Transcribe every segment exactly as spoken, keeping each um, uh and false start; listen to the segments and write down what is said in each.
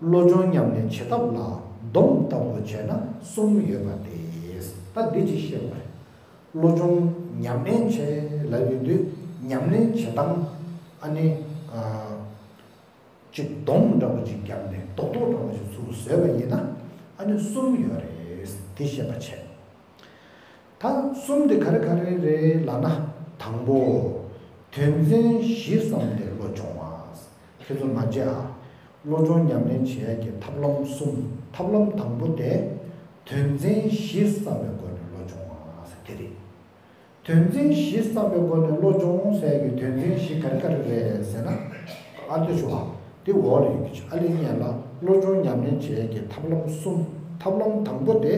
བློ་སྦྱོང་ཉམས་ལེན་བྱེད་ཐབས་ལ་སྡོམ་ལྟ་བུ་བྱས་ན་གསུམ་ཡོད་པ་སྟེ། ད་འདི་ཅིག་བཤད་པ་རེད། བློ་སྦྱོང་ཉམས་ལེན་བྱེད་ལབ་ཡོང་དུས་ཉམས་ལེན་བྱེད་སྟངས་ཨ་ནི་ཨ་ཅིག་སྡོམ་འདྲ་པོ་ཅིག་བརྒྱབ་ནས་རྡོག་རྡོག་འདྲ་པོ་ཅིག་ཚུར་བཟོས་པ་ཡིན་ན་ཨ་ནི་གསུམ་ཡོད་རེད། དེ་བཤད་པ་བྱས། ད་གསུམ་དེ་ག་རེ་ག་རེ་རེད་ལབ་ན། དང་པོ། དོན་ཚན་བཞི་བསམ་སྟེ་བློ་སྦྱོང་བ། ཁྱེད་ཚོ་མ་བརྗེད་ཨ། བློ་སྦྱོང་ཉམས་ལེན་བྱེད་ཡག་གི་ཐབས་ལམ་གསུམ། ཐབས་ལམ་དང་པོ་དེ། དོན་ཚན་བཞི་བསམ་པའི་སྒོ་ནས་བློ་སྦྱོང་བ་ཟེར་དེ་རེད། དོན་ཚན་བཞི་བསམ་པའི་སྒོ་ནས་བློ་སྦྱོང་ཟེར་ཡག་གི་དོན་ཚན་བཞི་ག་རེ་ག་རེ་རེད་ཟེར་ན། ཨ་ལྟོས་ཤོག་ཨ། དེ་འོག་ལ་ཡོད་ཀྱི་ཆུ་ཨ་ལེ་གཉིས་ལ་བློ་སྦྱོང་ཉམས་ལེན་བྱེད་ཡག་གི་ཐབས་ལམ་གསུམ། ཐབས་ལམ་དང་པོ་དེ་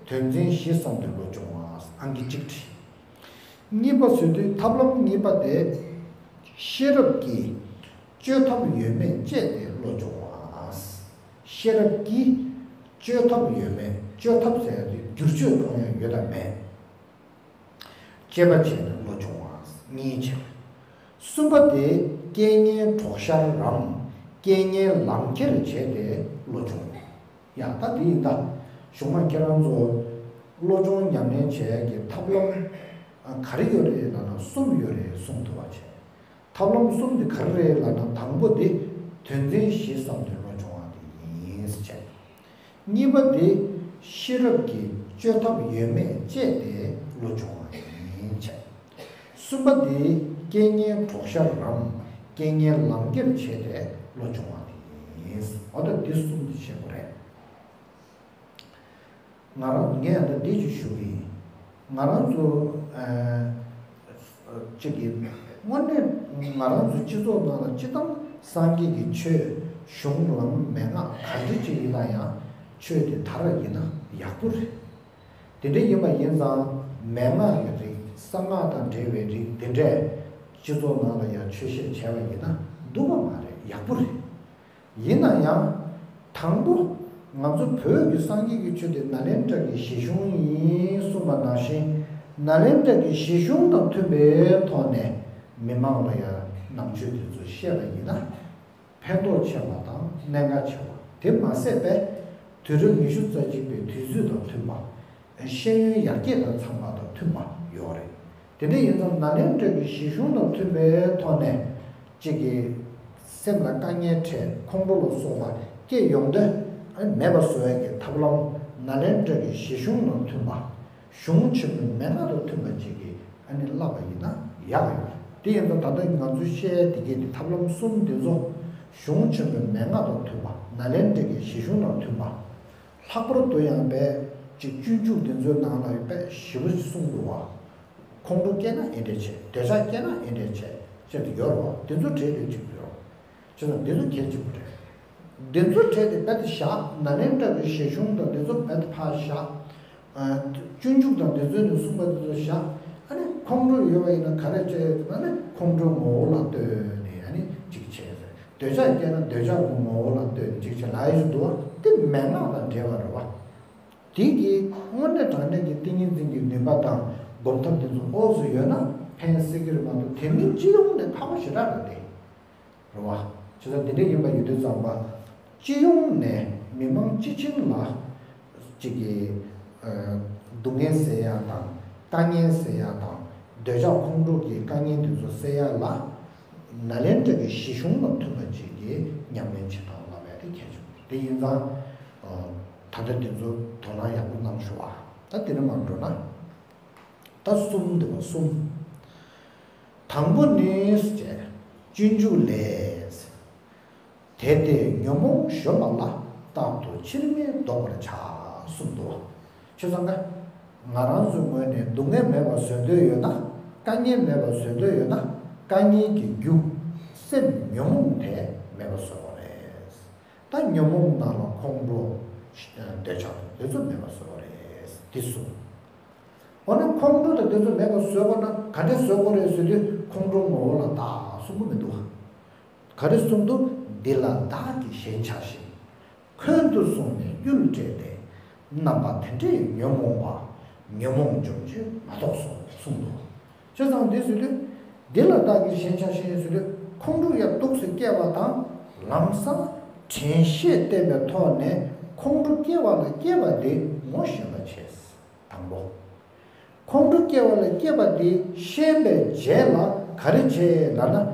དོན་ཚན་བཞི་བསམ་སྟེ་བློ་སྦྱོང་བ་ཨང་ཀི་གཅིག་བྲིས། གཉིས་པ་བཟོས་དུས་ཐབས་ལམ་གཉིས་པ་དེ་ཤེས་རབ་ཀྱིས་བཅོས་ཐབས་ཡོད་མེད་དཔྱད་དེ་བློ་སྦྱོང་བ། ཤེས་རབ་ཀྱིས་བཅོས་ཐབས་ཡོད་མེད། བཅོས་ཐབས་ཟེར་ཡག་དེ་བསྒྱུར་བཅོས་གཏོང་ཡག་ཡོད་དམ་མེད། དཔྱད་པ་བྱས་ནས་བློ་སྦྱོང་བ་གཉིས་བྱས། གསུམ་པ་དེ་རྐྱེན་ངན་གྲོགས་ཤར་རམ། རྐྱེན་ངན་ལམ་ཁྱེར་བྱས་ཏེ་བློ་སྦྱོང་བ། ཡ་ད་དེ་ཡིན་ད། གཞུག་མ་ཁྱེད་རང་ཚོ་བློ་སྦྱོང་ཉམས་ལེན་བྱེད་ཡག་གི་ཐབས་ལམ་ག་རེ་ཡོད་རེད་ལབ་ན་གསུམ་ཡོད་རེད་གསུངས་འདུག་བ་བྱས། ཐབས་ལམ་གསུམ་དེ་ག་རེ་རེད་ལབ་ན། དང་པོ་དེ་དོན་ཚན་བཞི་བསམ་སྟེ་བློ་སྦྱོང་བ་དེ་ཡིན་ཟེར་བྱས། གཉིས་པ་དེ་ཤེས་རབ་ཀྱིས་བཅོས་ཐབས་ཡོད་མེད་དཔྱད་དེ་བློ་སྦྱོང་བ་ཡིན་བྱས། གསུམ་པ་དེ་རྐྱེན་ངན་གྲོགས་ཤར་རམ། རྐྱེན་ངན་ལམ་ཁྱེར་བྱས་ཏེ་བློ་སྦྱོང་བ་དེ་ཡིན། འོ་ད་འདི་གསུམ་དེ་བྱེད་དགོས་རེད། ང་རང་ངས་ད་འདི་ཅིག་ཞུ་གི་ཡིན། ང་རང་ཚོ་ཨ་ཅིག་གི་དངོས་གནས་ང་རང་ཚོ་སྤྱི་ཚོགས་ནང་ལ་སྤྱི་བཏང་སངས་རྒྱས་ཀྱི་ཆོས་གཞུང་ལམ་མན་ངག་ག་འདྲ་ཅིག་ཡིན་ན་ཡང་ཆོས་དེ་དར་བ་ཡིན་ན་ཡག་པོ་རེད། དེ་འདྲ་ཡིན་པ་ཡིན་ཙང་མན་ངག་གི་རིགས་གསང་སྔགས་དང་འབྲེལ་བའི་རིགས་དེ་འདྲས་སྤྱི་ཚོགས་ནང་ལ་ཡང་ཆོས་བཤད་བྱས་པ་ཡིན་ན་སྡུག་པ་མ་རེད། ཡག་པོ་རེད། ཡིན་ན་ཡང་། དང་པོ། ང་ཚོ་བོད་ཀྱི་སངས་རྒྱས་ཀྱི་ཆོས་དེ་ནཱ་ལེནྡྲ་གི་བཞེད་གཞུང་ཡིན་གསུངས་པ་ནང་བཞིན། ནཱ་ལེནྡྲ་གི་བཞེད་གཞུང་དང་མཐུན་པའི་ཐོག་ནས་མི་མང་ལ་ཡང་ནང་ཆོས་དེ་ཚོ་བཤད་པ་ཡིན་ན། ཕན་ཐོགས་ཆེ་བ་དང་གནད་འགག་ཆེ་བ། དེ་མ་ཟད་པས། དུས་རབས་ཉི་ཤུ་རྩ་གཅིག་པའི་དུས་ཚོད་དང་མཐུན་པ། ཤེས་ཡོན་ཡར་རྒྱས་དང་འཚམ་པ་དང་མཐུན་པ་ཡོད་རེད། དེ་འདྲ་ཡིན་ཙང་ནཱ་ལེནྡྲ་གི་བཞེད་གཞུང་དང་མཐུན་པའི་ཐོག་ནས་གཅིག་གིས་སེམས་ལ་དཀའ་ངལ་འཕྲད། ཁོང་ཁྲོ་ལ་སོགས་པ་སྐྱེ་ཡོང་དུས་ཨ་ནི་མེད་པ་བཟོ་ཡག་གི་ཐབས་ལམ་ནཱ་ལེནྡྲ་གི་བཞེད་གཞུང་དང་མཐུན་པ། གཞུང་ཆེན་མོའི་མན་ངག་དང་མཐུན་པ་ཅིག་གིས་ཨ་ནི་བསླབ་པ་ཡིན་ན་ཡག་ཡོད་རེད། དེ་ཡིན་ཙང་ད་ལྟ་ང་ཚོས་བཤད་ཡག་དེ་གའི་དེ་ཐབས་ལམ་གསུམ་འདི་ཚོ་གཞུང་ཆེན་མོའི་མན་ངག་དང་མཐུན་པ། ནཱ་ལེནྡྲ་གི་བཞེད་གཞུང་དང་མཐུན་པ། ལྷག་པར་དུ་ཡང་དཔེ་ཅིག་སྤྱོད་འཇུག་འདི་ཚོའི་ནང་ལ་དཔེ་ཞེ་པོ་ཅིག་གསུངས་འདུག་བ། ཁོང་ཁྲོ་སྐྱེས་ན་ཨེ་འདྲས་བྱེད། འདོད་ཆགས་སྐྱེས་ན་ཨེ་འདྲས་བྱེད་ཅེས་དེ་ཡོད་རེད་བ། འདི་ཚོ་བྲིས་ཡོད་ཅིག་ཡོད་རེད། བྱས་ཙང་འདི་ཚོ་གལ་ཆེན་པོ་རེད། འདི་ཚོ་བྲིས་ཏེ་དཔེ་དེ་བཞག་ནཱ་ལེནྡྲ་གི་བཞེད་གཞུང་དང་འདི་ཚོ་དཔེ་དེ་ཕར་བཞག་ཨ། སྤྱོད་འཇུག་དང་འདི་ཚོ་ནས་གསུངས་པ་འདི་ཚོ་བཞག་ཨ་ནི་ཁོང་ཁྲོ་ཡོད་པ་ཡིན་ན་ག་རེ་བྱེད་ཟེར་ན་ནི་ཁོང་ཁྲོའི་ངོ་བོ་ལ་ལྟོས་ནས་ཨ་ནི་གཅིག་བྱེད་ཟེར། འདོད་ཆགས་སྐྱེས་ན་འདོད་ཆགས་ཀྱི་ངོ་བོ་ལ་ལྟོས་ནས་གཅིག་བྱེད་ལབ་ཡག་ཅིག་འདུག་བ། དེ་མན་ངག་དང་འབྲེལ་བ་རེད་བ། དེ་གིས་དངོས་གནས་དྲང་གནས་ཀྱི་ཏིང་ངེ་འཛིན་གྱི་ནུས་པ་དང་སྒོམ་ཐབས་དེ་ཚོ་ཨོ་ཙི་ཡོད་ན་ཕན་སྲིད་ཀྱི་རེད་མ་གཏོགས་དེ་མིན་སྤྱི་ཡོངས་ནས་ཁག་པོ་ཞེ་དྲག་རེད་དེ། རེད་བ། བྱས་ཙང་འདི་འདྲ་ཡིན་པ་ཡིན་དུས་ཙམ་པ། སྤྱི་ཡོངས་ནས་མི་མང་སྤྱི་བྱིངས་ལ་གཅིག་གི་ཨ། སྡུག་བསྔལ་སེལ་ཡག་དང་དཀའ་ངལ་སེལ་ཡག་དང་འདོད་ཆགས་ཁོང་ཁྲོ་གི་དཀའ་ངལ་འདི་ཚོ་སེལ་ཡག་ལ་ནཱ་ལེནྡྲ་གི་བཞེད་གཞུང་དང་མཐུན་པ་ཅིག་གི་ཉམས་ལེན་བྱེད་སྟངས་བསླབ་ཡག་དེ་གལ་ཆེན་པོ་རེད། དེ་ཡིན་ཙང་ཨ། ད་ལྟ་འདི་ཚོ་དོ་སྣང་ཡག་པོ་གནང་ཤོག་ཨ། ད་དེ་ནས་མར་འགྲོ་ན། ད་གསུམ་འདི་བ་གསུམ། དང་པོ་ནི་ཟེར། སྤྱོད་འཇུག་ལས། དེ་སྟེ་ཉོན་མོངས་གཞོམ་པ་ལ་རྟག་ཏུ་ཕྱིར་མི་ལྡོག་པར་བྱ་གསུངས་འདུག་བ། བྱས་ཙང་ཀ། ང་རང་ཚོའི་ངོས་ནས་སྡུག་བསྔལ་མེད་པ་བཟོ་འདོད་ཡོད་ན། དཀའ་ངལ་མེད་པ་བཟོ་འདོད་ཡོད་ན། དཀའ་ངལ་གྱི་རྒྱུ། སེམས་ཉོན་མོངས་དེ་མེད་པ་བཟོ་དགོས་རེད། ད་ཉོན་མོངས་ནང་ལ་ཁོང་ཁྲོ། འདོད་ཆགས་དེ་ཚོ་མེད་པ་བཟོ་དགོས་རེད། འདི་གསུངས། འོ་ན་ཁོང་ཁྲོ་དང་དེ་ཚོ་མེད་པ་བཟོ་དགོས་ན་ག་འདྲ་བཟོ་དགོས་རེད་ཟེར་དུས་ཁོང་ཁྲོ་ངོ་བོ་ལ་བདག་གསུང་གི་མི་འདུག་ག། ག་རེ་གསུངས་འདུག་འདི་ལ་བདག་གིས་ཞེན་ཆགས་ཤིང་། འཁོན་དུ་སོང་ནས་གཡུལ་སྤྲད་དེ། རྣམ་པ་དེ་འདྲས་ཉོན་མོངས་པ། ཉོན་མོངས་འཇོམས་བྱེད་མ་གཏོགས་སོ་གསུངས་འདུག་བྱས་ཙང་འདི་ཟེར་དུས། འདི་ལ་བདག་གིས་ཞེན་ཆགས་ཤིང་ཟེར་དུས་ཁོང་ཁྲོ་ཡང་སྡུག་སེ་སྐྱེ་བ་དང་། ལམ་སང་ དྲན་ཤེས་བསྟེན་པའི་ཐོག་ནས་ཁོང་ཁྲོ་སྐྱེ་བ་ལ་སྐྱེས་པ་དེ་ངོ་ཤེས་པར་བྱས། དང་པོ། ཁོང་ཁྲོ་སྐྱེ་བ་ལ་སྐྱེས་པ་དེ་ཤེས་པའི་རྗེས་ལ་ག་རེ་བྱེད་ལབ་ན།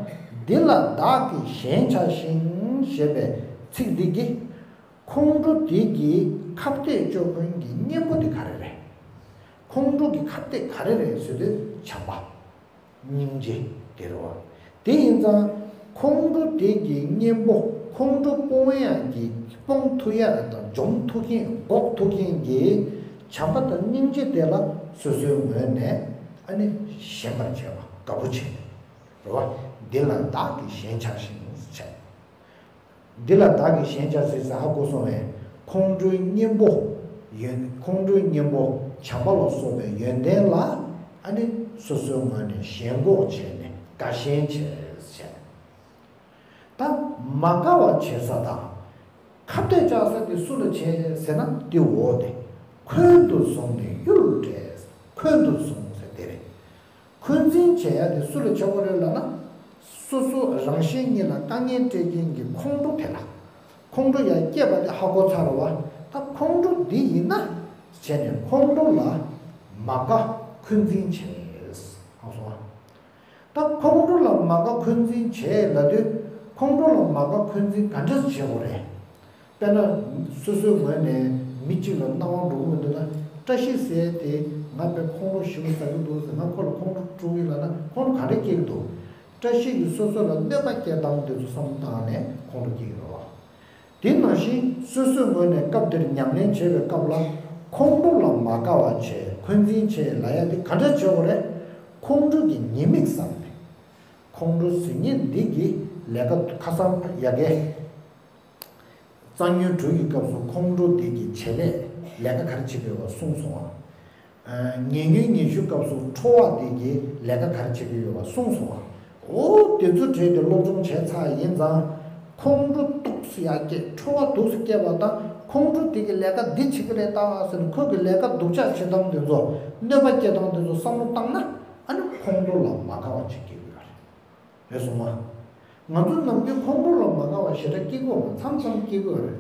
འདི་ལ་བདག་གིས་ཞེན་ཆགས་ཤིང་ཞེས་པའི་ཚིག་འདི་གིས། ཁོང་ཁྲོ་དེ་གི་ཁ་གཏད་གཅོག་མཁན་གྱི་གཉེན་པོ་དེ་ག་རེ་རེད། ཁོང་ཁྲོ་གི་ཁ་གཏད་ག་རེ་རེད་ཟེར་དུས་བྱམས་པ། སྙིང་རྗེ་དེ་རེད་བ། དེ་ཡིན་ཙང་ཁོང་ཁྲོ་དེ་གི་གཉེན་པོ། ཁོང་ཁྲོ་སྤོང་ཡག་གི་སྤོང་ཐུབ་ཡག་དང་འཇོམས་ཐུབ་མཁན། འགོག་ཐུབ་མཁན་གྱི་བྱམས་པ་དང་སྙིང་རྗེ་དེ་ལ་སོ་སོའི་ངོས་ནས་ཨ་ནི་ཞེན་པར་བྱས་པ། དགའ་པོ་བྱས་རེད་བ། འདི་ལ་བདག་གིས་ཞེན་ཆགས་ཤིང་བྱས། འདི་ལ་བདག་གིས་ཞེན་ཆགས་ཟེར་ས་ཧ་གོ་སོང་བས། ཁོང་ཁྲོའི་གཉེན་པོ་ཡོན། ཁོང་ཁྲོའི་གཉེན་པོ་བྱམས་པ་ལ་སོགས་པའི་ཡོན་ཏན་ལ་ཨ་ནི་སོ་སོའི་ངོས་ནས་ཞེན་འགོག་བྱས་ནས་དགའ་ཞེན་བྱས་བྱས། ད་མ་དགའ་བ་བྱེད་ས་དང་། ཁ་གཏད་བཅག་ས་དེ་སུ་ལ་བྱེད་ཟེར་ན། དེ་འོ་དེ་འཁོན་དུ་བཟུང་ནས་གཡུལ་སྤྲད། འཁོན་དུ་བཟུང་ཟེར་དེ་རེད། འཁོན་འཛིན་བྱེད་ཡ་དེ་སུ་ལ་བྱེད་དགོས་རེད་ལབ་ན། སོ་སོ་རང་གཞན་གཉིས་ལ་དཀའ་ངལ་སྤྲད་མཁན་གྱི་ཁོང་ཁྲོ་དེ་ལ། ཁོང་ཁྲོ་ཡར་སྐྱེས་པ་དེ་ཧ་གོ་ཚར་བ། ད་ཁོང་ཁྲོ་འདི་ཡིན་ན་བྱས་ནས་ཁོང་ཁྲོ་ལ་མ་དགའ་འཁོན་འཛིན་བྱས། ཧ་གོ་སོང་ཨ། ད་ཁོང་ཁྲོ་ལ་མ་དགའ་འཁོན་འཛིན་བྱས་ལབ་དུས། ཁོང་ཁྲོ་ལ་མ་དགའ་འཁོན་འཛིན་ག་འདྲས་བྱེད་དགོས་རེད། དཔེར་ན། སོ་སོའི་ངོས་ནས་མི་གཅིག་ལ་སྣང་བ་འགྲོ་གི་མི་འདུག་ན། བཀྲ་ཤིས་ཟེར་དེ་ང་དཔེ་ཁོང་ཁྲོ་ཞེ་པོ་ཟ་གི་འདུག་ཟེར། ང་ཁོ་ལ་ཁོང་ཁྲོ་སྤྲོད་ཀྱི་ལབ་ན་ཁོང་ཁྲོ་ག་འདྲས་སྐྱེ་གི་འདུག་བཀྲ་ཤིས་ཀྱིས་སོ་སོ་ལ་གནོད་པ་སྐྱེལ་སྟངས་དེ་ཚོ་བསམ་བློ་བཏང་ནས་ཁོང་ཁྲོ་སྐྱེ་གི་རེད་བ། དེ་ནང་བཞིན་སོ་སོའི་ངོས་ནས་སྐབས་དེར་ཉམས་ལེན་བྱེད་པའི་སྐབས་ལ། ཁོང་ཁྲོ་ལ་མ་དགའ་བ་བྱས། འཁོན་འཛིན་བྱས་ལབ་ཡ་དེ་ག་འདྲ་བྱེད་དགོས་རེད། ཁོང་ཁྲོ་གི་ཉེས་དམིགས་བསམ་ནས། ཁོང་ཁྲོ་ཟེར་མཁན་འདི་གི་ལས་ཀ་ཁ་སང་ཡ་གི་གཙང་སྨྱོན་དྲུག་གི་སྐབས་སུ་ཁོང་ཁྲོ་འདི་གི་བྱེད་ལས། ལས་ཀ་ག་རེ་བྱེད་ཀྱི་ཡོད་པ་གསུངས་སོང་ཨ། ཉེ་སྔོན་ཉི་ཤུ་སྐབས་སུ་ཁྲོ་བ་དེ་གི་ལས་ཀ་ག་རེ་བྱེད་ཀྱི་ཡོད་པ་གསུངས་སོང་བ། འོ་དེ་ཚོ་བྲིས་ཏེ་སློབ་སྦྱོང་བྱས་ཚར་ཡིན་ཙང་། ཁོང་ཁྲོ་སྡུག་སེ་ཡར་སྐྱེས། ཁྲོ་བ་སྡུག་སེ་སྐྱེས་པ་དང་། ཁོང་ཁྲོ་དེ་གི་ལས་ཀ་འདི་བྱེད་ཀྱི་རེད་ད་ཟེར་ནས་ཁོ་གི་ལས་ཀ་སྡུག་ཅག་བྱེད་སྟངས་དེ་ཚོ། གནོད་པ་སྐྱེལ་སྟངས་དེ་ཚོ་བསམ་བློ་བཏང་ན། ཨ་ནི་ཁོང་ཁྲོ་ལ་མ་དགའ་བ་ཅིག་སྐྱེ་གི་ཡོད་རེད། རེད་སོང་ང་། ང་ཚོ་ནམ་རྒྱུན་ཁོང་ཁྲོ་ལ་མ་དགའ་བ་ཞེ་དྲག་སྐྱེ་གི་ཡོད་མ། མཚམས་མཚམས་སྐྱེ་གི་ཡོད་རེད།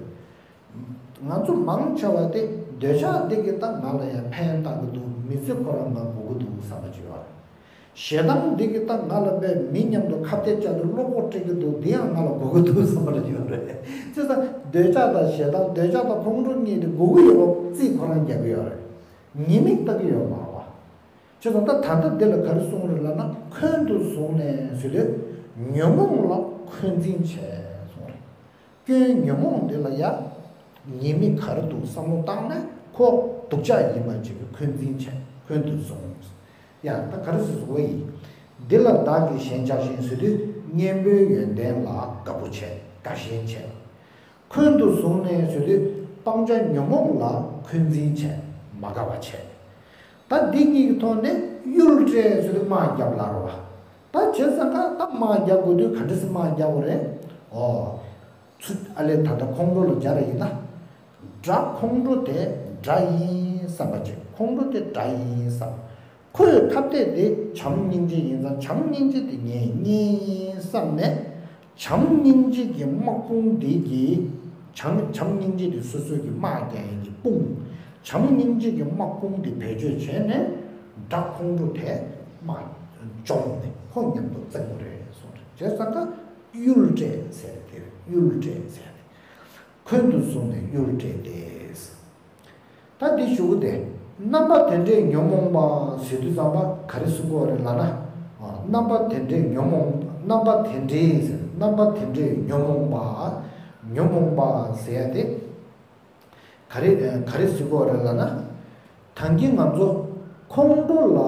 ང་ཚོ་མང་ཆེ་བ་དེ་འདོད་ཆགས་འདི་གིས་ད་ང་ལ་ཡང་ཕན་བཏགས་ཀྱི་འདུག་མི་ཚེ་ཁོ་རང་ང་དགོས་ཀྱི་འདུག་བསམ་པ་ཅིག་ཡོད་རེད། ཞེ་སྡང་འདི་གིས་ད་ང་ལ་དཔེ་མི་མཉམ་དུ་ཁ་གཏད་བཅག་སྟེ་བློ་ཁོག་སྤྲད་ཀྱི་འདུག་འདི་ཡང་ང་ལ་དགོས་ཀྱི་འདུག་བསམ་པ་ལ་ཡོད་རེད། བྱས་ཙང་འདོད་ཆགས་དང་ཞེ་སྡང་། འདོད་ཆགས་དང་ཁོང་ཁྲོ་གཉིས་དེ་དགོས་ཀྱི་ཡོད་པ་རྩིས་ཁོ་རང་རྒྱག་གི་ཡོད་རེད། ཉེས་དམིགས་བལྟ་གི་ཡོད་མ་རེད་བ། བྱས་ཙང་ད་ད་ལྟ་འདི་ལ་ག་རེ་གསུངས་རེད་ལབ་ན། འཁོན་དུ་བཟུང་ནས་ཟེར་དུས་ཉོན་མོངས་ལ་འཁོན་འཛིན་བྱས་གསུངས་རེད། སྐྱོན་ཉོན་མོངས་འདི་ལ་ཡ་ཉེས་དམིགས་ག་རེ་འདུག་བསམ་བློ་བཏང་ནས་ཁོ་སྡུག་ཅག་ཡིན་པ་ཅིག་གི་འཁོན་འཛིན་བྱས། འཁོན་དུ་བཟུང་། ཡ་ད་ག་རེ་ཟེར་དགོས་ཡིན། འདི་ལ་བདག་གིས་ཞེན་ཆགས་ཤིང་ཟེར་དུས་གཉེན་པོའི་ཡོན་ཏན་ལ་དགའ་པོ་བྱས། དགའ་ཞེན་བྱས། འཁོན་དུ་བཟུང་ནས་ཟེར་དུས་སྤང་བྱ་ཉོན་མོངས་ལ་འཁོན་འཛིན་བྱས། མ་དགའ་བ་བྱས། ད་འདི་གཉིས་ཀྱི་ཐོག་ནས་གཡུལ་སྤྲད་ཟེར་དུས་དམག་རྒྱབ་ལབ་རེད་བ། ད་བྱས་ཙང་ཀ་ད་དམག་རྒྱག་དགོས་དུས་ག་འདྲ་སེ་དམག་རྒྱག་དགོས་རེད། ཨོ། ཚུར་ཨ་ལས་ད་ལྟ་ཁོང་ཁྲོ་ལ་སྦྱར་བ་ཡིན་ན། དགྲ་ཁོང་ཁྲོ་དེ་དགྲ་ཡིན་བསམ་པ་ཅིག་ཁོང་ཁྲོ་དེ་དགྲ་ཡིན་བསམ། ཁོའི་ཁ་གཏད་དེ་བྱམས་སྙིང་རྗེ་ཡིན་ཙང་། བྱམས་སྙིང་རྗེ་དེ་ངའི་གཉེན་ཡིན་བསམ་ནས། བྱམས་སྙིང་རྗེ་གི་དམག་དཔུང་འདི་གི། བྱམས་བྱམས་སྙིང་རྗེ་དེ་སོ་སོ་གི་དམག་རྒྱག་ཡག་གི་དཔུང་། བྱམས་སྙིང་རྗེ་གི་དམག་དཔུང་འདི་བེད་སྤྱོད་བྱས་ནས། དགྲ་ཁོང་ཁྲོ་དེ་དམག་འཇོམས་ནས་ཁོ་མཉམ་དུ་བཙན་པོ་རེད་གསུངས་རེད། བྱས་ཙང་ཀ་གཡུལ་སྤྲད་ཟེར་དེ་རེད། གཡུལ་སྤྲད་ཟེར་ནས། འཁོན་དུ་བཟུང་ནས་གཡུལ་སྤྲད་དེ། ད་འདི་ཞུ་གི་དེ། རྣམ་པ་དེ་འདྲའི་ཉོན་མོངས་པ་ཟེར་དུས་ཙམ་པ་ག་རེ་གསུང་གི་ཡོད་རེད་ལབ་ན། ཨ། རྣམ་པ་དེ་འདྲའི་ཉོན་མོངས། རྣམ་པ་དེ་འདྲའི་ཟེར། རྣམ་པ་དེ་འདྲའི་ཉོན་མོངས་པ། ཉོན་མོངས་པ་ཟེར་ཡ་དེ་ག་རེ་ག་རེ་གསུང་གི་ཡོད་རེད་ལབ་ན། ད་གིན་ང་ཚོ་ཁོང་ཁྲོ་ལ་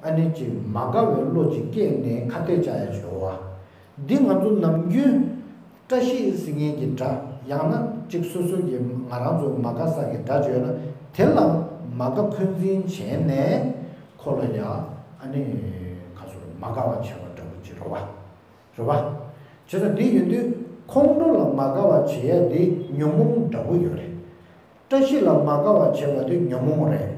ཨ་ནི་ཅིག་མ་དགའ་བའི་བློ་ཅིག་སྐྱེས་ནས་ཁ་གཏད་བཅག་ཡ་ཅིག་ཡོད་བ། འདི་ང་ཚོ་ནམ་རྒྱུན་བཀྲ་ཤིས་ཟེར་མཁན་གྱི་དགྲ། ཡང་ན་གཅིག་སོ་སོ་གི་ང་རང་ཚོ་མ་དགའ་ས་གི་དགྲ་བྱོས་ན། དེ་ལ་མ་དགའ་འཁོན་འཛིན་བྱས་ནས་ཁོ་ལ་ཡ་ཨ་ནི་ག་ཚོད་མ་དགའ་བ་བྱས་པ་འདྲ་པོ་ཅིག་རེད་བ། རེད་བ། བྱས་ཙང་འདི་ཡིན་དུས་ཁོང་ཁྲོ་ལ་མ་དགའ་བ་བྱེད་ཡ་འདི་ཉོན་མོངས་འདྲ་པོ་ཡོད་རེད། བཀྲ་ཤིས་ལ་མ་དགའ་བ་བྱེད་པ་དེ་ཉོན་མོངས་རེད།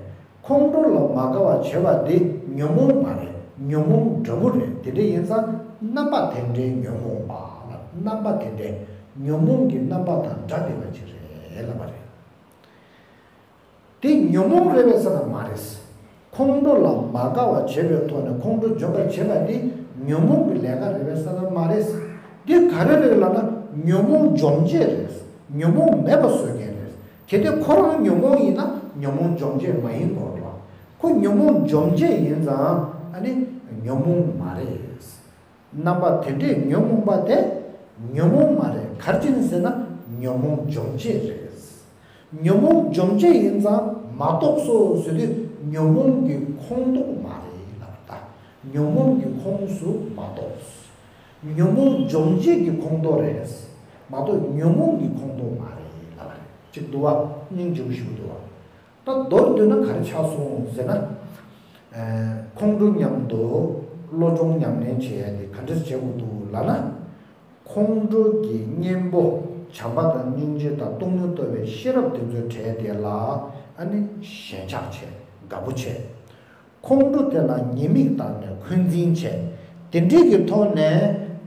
ཁོང་ཁྲོ་ལ་མ་དགའ་བ་བྱེད་པ་དེ་ཉོན་མོངས་མ་རེད། ཉོན་མོངས་འདྲ་པོ་རེད། དེ་འདྲ་ཡིན་ཙང་རྣམ་པ་དེ་འདྲའི་ཉོན་མོངས་པ་ལ། རྣམ་པ་དེ་འདྲའི་ ཉོན་མོངས་ཀྱི་རྣམ་པ་དང་འདྲ་བསྡད་པ་ཅིག་རེད་ལབ་པ་རེད། དེ་ཉོན་མོངས་རེད་པས་ཟེར་ན་མ་རེད། ཁོང་ཁྲོ་ལ་མ་དགའ་བ་བྱེད་པའི་ཐོག་ནས་ཁོང་ཁྲོ་འཇོམས་པར་བྱེད་པ་འདི་ཉོན་མོངས་ཀྱི་ལས་ཀ་རེད་པས་ཟེར་ན་མ་རེད། འདི་ག་རེ་རེད་ལབ་ན་ཉོན་མོངས་འཇོམས་བྱེད་རེད། ཉོན་མོངས་མེད་པ་བཟོ་མཁན་རེད། གལ་ཏེ་ཁོ་རང་ཉོན་མོངས་ཡིན་ན་ཉོན་མོངས་འཇོམས་བྱེད་མ་ཡིན་དགོས་རེད་པ། ཁོ་ཉོན་མོངས་འཇོམས་བྱེད་ཡིན་ཙང་ཨ་ནི་ཉོན་མོངས་མ་རེད། རྣམ་པ་དེ་འདྲས་ཉོན་མོངས་པ་དེ་ཉོན་མོངས་མ་རེད། ག་རེ་ཡིན་ཟེར་ན་ཉོན་མོངས་འཇོམས་བྱེད་རེད། ཉོན་མོངས་འཇོམས་བྱེད་ཡིན་ཙང་མ་རྟོགས་སོ་ཟེར་དུས་ཉོན་མོངས་ཀྱི་ཁོངས་གཏོགས་མ་རེད་ལབ་པ་དང་། ཉོན་མོངས་ཀྱི་ཁོངས་སུ་མ་གཏོགས། ཉོན་མོངས་འཇོམས་བྱེད་ཀྱི་ཁོངས་གཏོགས་རེད། མ་གཏོགས་ཉོན་མོངས་ཀྱི་ཁོངས་གཏོགས་མ་རེད་ལབ་པ་རེད། ཅིག་འདུག་བ། སྙིང་རྗེ་པོ་ཞིག་འདུག་བ། ད་མདོར་བསྡུས་ན་ག་རེ་ཆགས་སོང་ཟེར་ན། ཨ། ཁོང་ཁྲོ་མཉམ་དུ་བློ་སྦྱོང་ཉམས་ལེན་བྱེད་ཡ་དེ་ག་འདྲས་བྱེད་དགོས་འདུག་ལབ་ན། ཁོང་ཁྲོ་གི་གཉེན་པོ་བྱམས་པ་དང་སྙིང་རྗེ་དང་སྟོང་ཉིད་རྟོགས་པའི་ཤེས་རབ་དེ་ཚོའི་གྲས་དེ་ལ་ཨ་ནི་ཞེན་ཆགས་བྱེད། དགའ་པོ་བྱེད། ཁོང་ཁྲོ་དེ་ལ་ཉེས་དམིགས་བཏང་ནས་འཁོན་འཛིན་བྱེད། དེ་འདྲས་ཀྱི་ཐོག་ནས་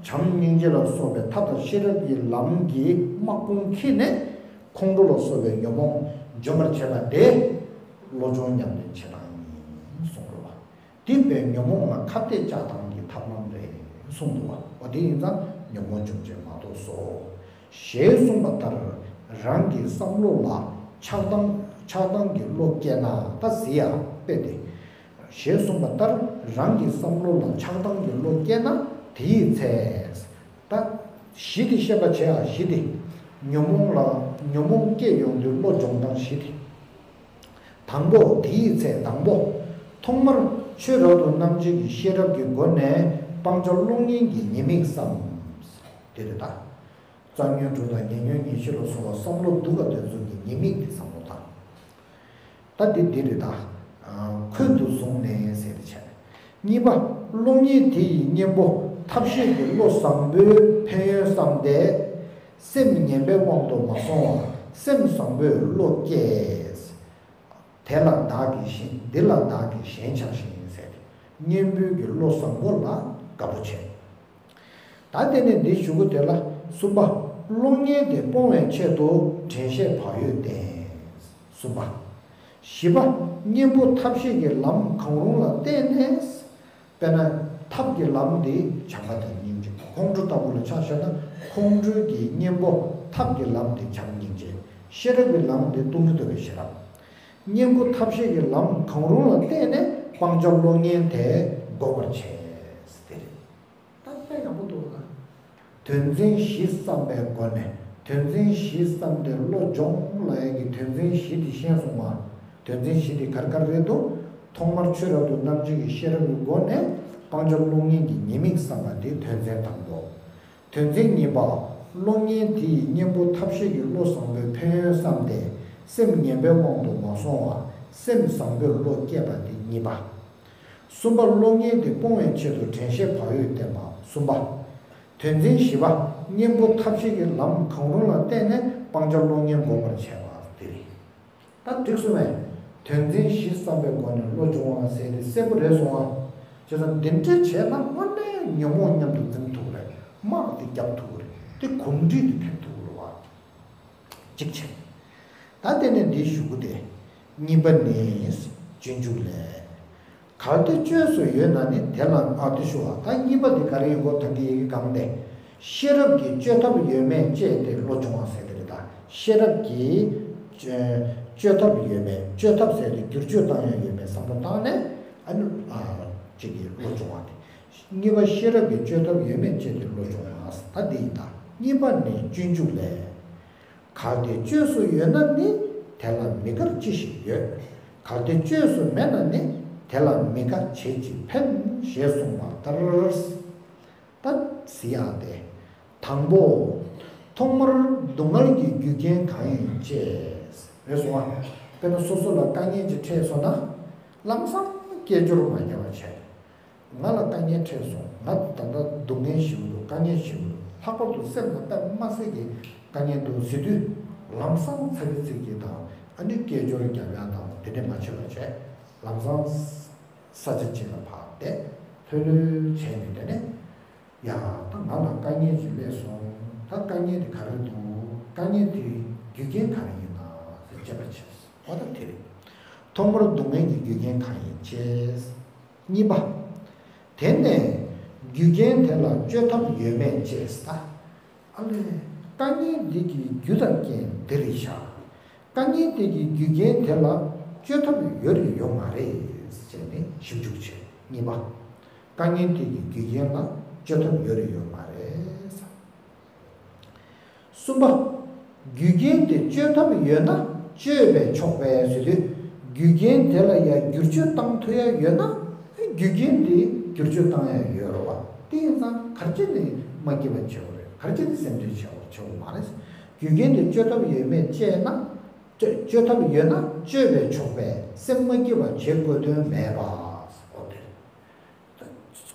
བྱམས་སྙིང་རྗེ་ལ་སོགས་པའི་ཐབས་དང་ཤེས་རབ་ཀྱི་ལམ་གྱི་དམག་དཔུང་འཁྱེར་ནས། ཁོང་ཁྲོ་ལ་སོགས་པའི་ཉོན་མོངས་འཇོམས་པར་བྱེད་པ་དེ་བློ་སྦྱོང་ཉམས་ལེན་བྱེད་སྟངས་ཡིན་གསུངས་རེད་བ། དེ་བས་ཉོན་མོངས་ལ་ཁ་གཏད་བཅག་སྟངས་ཀྱི་ཐབས་ལམ་རེད་གསུངས་འདུག་བ། འོ་དེ་ཡིན་ཙང་ཉོན་མོངས་འཇོམས་བྱེད་མ་གཏོགས་སོ། ཞེས་གསུངས་པ་ལྟར་རང་གི་བསམ་བློ་ལ་ཆགས་སྡང་ཆགས་སྡང་གི་བློ་སྐྱེས་ན་ད་གཟིགས་ཡ་དཔེ་དེ། ཞེས་གསུངས་པ་ལྟར་རང་གི་བསམ་བློ་ལ་ཆགས་སྡང་གི་བློ་སྐྱེས་ན་དེའི་ཚེ། ད་གཞི་དེ་ཤེས་པ་བྱེད་ཡ་གཞི་དེ། ཉོན་མོངས་ལ་ཉོན་མོངས་སྐྱེས་ཡོང་དུས་བློ་སྦྱོང་སྟངས་གཞི་དེ། དང་པོ། དེའི་ཚེ་དང་པོ། ཐོག་མར་ཆོས་རབ་ཏུ་རྣམ་འབྱེད་ཀྱི་ཤེས་རབ་ཀྱི་སྒོ་ནས་སྤང་བྱ་བློ་ངན་གྱི་ཉེས་དམིགས་བསམ། དེ་རེད་ད། རྩ་ཉོན་དྲུག་དང་ཉེ་ཉོན་ཉེར་བཞི་ལ་སོགས་པ་བསམ་བློ་སྡུག་ག་དེ་ཚོ་གི་ཉེས་དམིགས་དེ་བསམ་བློ་བཏང་། ད་འདི་འདི་རེད་ད། ཁོད་དུ་བཟུང་ནས་ཟེར་ཏེ་བྱས། གཉིས་པ། བློ་ངན་དེ་ཡི་གཉེན་པོ་ཐབས་ཤེས་ཀྱི་བློ་བཟང་པོའི་ཕན་ཡོན་བསམ་སྟེ། སེམས་ངན་པའི་དབང་དུ་མ་སོང་བར་སེམས་བཟང་པོས་བློ་སྐྱེས། དེ་ལ་བདག་གིས་ཞེན། འདི་ལ་བདག་གིས་ཞེན་ཆགས་ཤིང་ཟེར་ཏེ། གཉེན་པོའི་གི་བློ་བཟང་པོ་ལ་དགའ་པོ་བྱས། ད་དེ་ནས་འདི་ཞུ་གི་དེ་ལ་གསུམ་པ། བློ་ངན་དེ་སྤོང་བའི་ཆེད་དུ་དྲན་ཤེས་བག་ཡོད་བསྟེན། གསུམ་པ། བཞི་པ། གཉེན་པོ་ཐབས་ཤེས་ཀྱི་ལམ་གང་རུང་ལ་བརྟེན་ནས། དཔེར་ན་ཐབས་ཀྱི་ལམ་དེ་བྱམས་པ་དང་སྙིང་རྗེ། ཁོང་ཁྲོ་ལྟ་བུ་ལ་ཆ་བཞག་ན་ཁོང་ཁྲོའི་གི་གཉེན་པོ་ཐབས་ཀྱི་ལམ་དེ་བྱམས་སྙིང་རྗེ། ཤེས་རབ་ཀྱི་ལམ་དེ་སྟོང་ཉིད་རྟོགས་པའི་ཤེས་རབ། གཉེན་པོ་ཐབས་ཤེས་ཀྱི་ལམ་གང་རུང་ལ་བརྟེན་ནས་སྤང་བྱ་བློ་ངན་དེ་འགོག་པར་བྱེད། དེ་རེད། ད་དཔེ་ཡག་པོ་འདུག་ལ། དོན་ཚན་བཞི་བསམ་པའི་སྒོ་ནས། དོན་ཚན་བཞི་བསམ་སྟེ་བློ་སྦྱོང་ལབ་ཡག་གི་དོན་ཚན་བཞི་དེ་ཤེས་སོང་ང་། དོན་ཚན་བཞི་དེ་ག་རེ་ག་རེ་རེད་འདུག་ཐོག་མར་ཆོས་རབ་ཏུ་རྣམ་འབྱེད་ཀྱི་ཤེས་རབ་ཀྱི་སྒོ་ནས་སྤང་བྱ་བློ་ངན་གྱི་ཉེས་དམིགས་བསམ་པ་དེ་དོན་ཚན་དང་པོ། དོན་ཚན་གཉིས་པ། བློ་ངན་དེ་ཡི་གཉེན་པོ་ཐབས་ཤེས་ཀྱི་བློ་བཟང་པོའི་ཕན་ཡོན་བསམ་སྟེ། སེམས་ངན་པའི་དབང་དུ་མ་སོང་བར་སེམས་བཟང་པོས་བློ་སྐྱེས་པ་དེ་གཉིས་པ། གསུམ་པ། བློ་ངན་དེ་སྤོང་བའི་ཆེད་དུ་དྲན་ཤེས་བག་ཡོད་བསྟེན་པ། གསུམ་པ། དོན་ཚན་བཞི་པ། གཉེན་པོ་ཐབས་ཤེས་ཀྱི་ལམ་གང་རུང་ལ་བརྟེན་ནས་སྤང་བྱ་བློ་ངན་འགོག་པར་བྱེད་པ་དེ་རེད། ད་འགྲིག་སོང་ངས། དོན་ཚན་བཞི་བསམ་པའི་སྒོ་ནས་བློ་སྦྱོང་བ་ཟེར་དེ་གསལ་པོ་རེད་སོང་ཨ། བྱས་ཙང་འདི་འདྲ་བྱས་ན་དངོས་གནས་ཉོན་མོངས་མཉམ་དུ་འཛིང་ཐུབ་རེད། དམག་དེ་རྒྱབ་ཐུབ་རེད། དེ་གོམས་འདྲིས་དེ་ཐེབས་ཐུབ་རེད་བ། གཅིག་བྱས། ད་དེ་ནས་འདི་ཞུ་གི་དེ། གཉིས་པ་ནི། སྤྱོད་འཇུག་ལས། གལ་ཏེ་བཅོས་སུ་ཡོད་ན་ནི་དེ་ལ་ཨ་དེ་ཞུ་བ་ད་གཉིས་པ་དེ་ག་རེ་ཡིན་གོ་ད་གི་ཡི་གེ་གང་དེ། ཤེས་རབ་ཀྱིས་བཅོས་ཐབས་ཡོད་མེད་དཔྱད་དེ་བློ་སྦྱོང་བ་ཟེར་དེ་རེད་ད། ཤེས་རབ་ཀྱིས་བཅོས་ཐབས་ཡོད་མེད་བཅོས་ཐབས་ཟེར་དེ་བསྒྱུར་བཅོས་བཏང་ཡ་ཡོད་མེད་བསམ་བློ་བཏང་ནས་ཨ་ནི་ཨ་གཅིག་གིས་བློ་སྦྱོང་བ་དེ། གཉིས་པ་ཤེས་རབ་ཀྱིས་བཅོས་ཐབས་ཡོད་མེད་དཔྱད་དེ་བློ་སྦྱོང་བ་ད་དེ་ཡིན་ད། གཉིས་པ་ནི་སྤྱོད་འཇུག་ལས། གལ་ཏེ་བཅོས་སུ་ཡོད་ན་ནི། དེ་ལ་མི་དགར་ཅི་ཞིག་ཡོད། གལ་ཏེ་བཅོས་སུ་མེད་ན་ནི། དེ་ལ་མི་དགའ་བྱེད་ཅི་ཕན། ཞེས་གསུངས་པ་ལྟར། ད་གཟིགས་ཡག་དེ། དང་པོ། ཐོག་མར་སྡུག་བསྔལ་གྱི་རྒྱུ་རྐྱེན་གང་ཡིན་དཔྱད། རེད་སོང་ཨ། དཔེར་ན་སོ་སོ་ལ་དཀའ་ངལ་ཅིག་འཕྲད་སོང་ན། ལམ་སང་སྐད་ཅོར་མ་རྒྱག་པ་བྱས། ང་ལ་དཀའ་ངལ་འཕྲད་སོང་། ང་ད་ལྟ་སྡུག་བསྔལ་ཞིག་འདུག་དཀའ་ངལ་ཞིག་འདུག་ལྷག་པར་དུ་སེམས་ལ་དཔེ་མ་སྲིད་ཀྱི་དཀའ་ངལ་འདུག་ཟེར་དུས། ལམ་སང་ཚ་གི་ཚིག་གི་དང་ཨ་ནི་སྐད་ཅོར་རྒྱབ་ཡ་དང་དེ་འདྲས་མ་བྱེད་པ་བྱས། ལམ་སང་ས་ཆ་གཅིག་ལ་ཕར་བསྡད། ལྷོད་ལྷོད་བྱས་ནས་དེ་ནས་ཡ་ད་ང་ལ་དཀའ་ངལ་ཞིག་སླེབས་སོང་ ད་དཀའ་ངལ་དེ་ག་རེ་འདུག་དཀའ་ངལ་དེའི་རྒྱུ་རྐྱེན་ག་རེ་ཡིན་ན་ཟེར་དཔྱད་པ་བྱས། འོ་ད་དེ་རེད། ཐོག་མར་སྡུག་བསྔལ་གྱི་རྒྱུ་རྐྱེན་གང་ཡིན་དཔྱད། གཉིས་པ། དེ་ནས་རྒྱུ་རྐྱེན་དེ་ལ་བཅོས་ཐབས་ཡོད་མེད་དཔྱད་ད། ཨ་ལས། དཀའ་ངལ་འདི་གི་རྒྱུ་དང་རྐྱེན་འདི་རེད་ཤག་དཀའ་ངལ་དེ་གི་རྒྱུ་རྐྱེན་དེ་ལ་བཅོས་ཐབས་ཡོད་རེད་ཡོད་མ་རེད་ཟེར་ནས་ཞིབ་འཇུག་བྱས། གཉིས་པ། དཀའ་ངལ་དེ་གི་རྒྱུ་རྐྱེན་ལ་བཅོས་ཐབས་ཡོད་རེད་ཡོད་མ་རེད་ཟེར། གསུམ་པ། རྒྱུ་རྐྱེན་དེ་བཅོས་ཐབས་ཡོད་ན་བཅོས་པས་ཆོག་པས་ཟེར་དུས། རྒྱུ་རྐྱེན་དེ་ལ་ཡང་བསྒྱུར་བཅོས་བཏང་ཐུབ་ཡ་ཡོད་ན། རྒྱུ་རྐྱེན་དེ་བསྒྱུར་བཅོས་བཏང་ཡ་ཡོད་རེད་བ། དེ་ཡིན་ཙང་ག་རེ་བྱས་ནས་མ་སྐྱིད་པ་བྱེད་དགོས་རེད། ག་རེ་བྱས་ནས་སེམས་ཁྲལ་བྱེད་དགོས་བྱེད་དགོས་མ་རེད། རྒྱུ་རྐྱེན་དེ་བཅོས་ཐབས་ཡོད་མེད་དཔྱད་ན། བཅོས་བཅོས་ཐབས་ཡོད་ན་བཅོས་པས་ཆོག་པས་སེམས་མ་སྐྱིད་པ་བྱེད་དགོས་དོན་མེད་པ། འོ་དེ་རེད།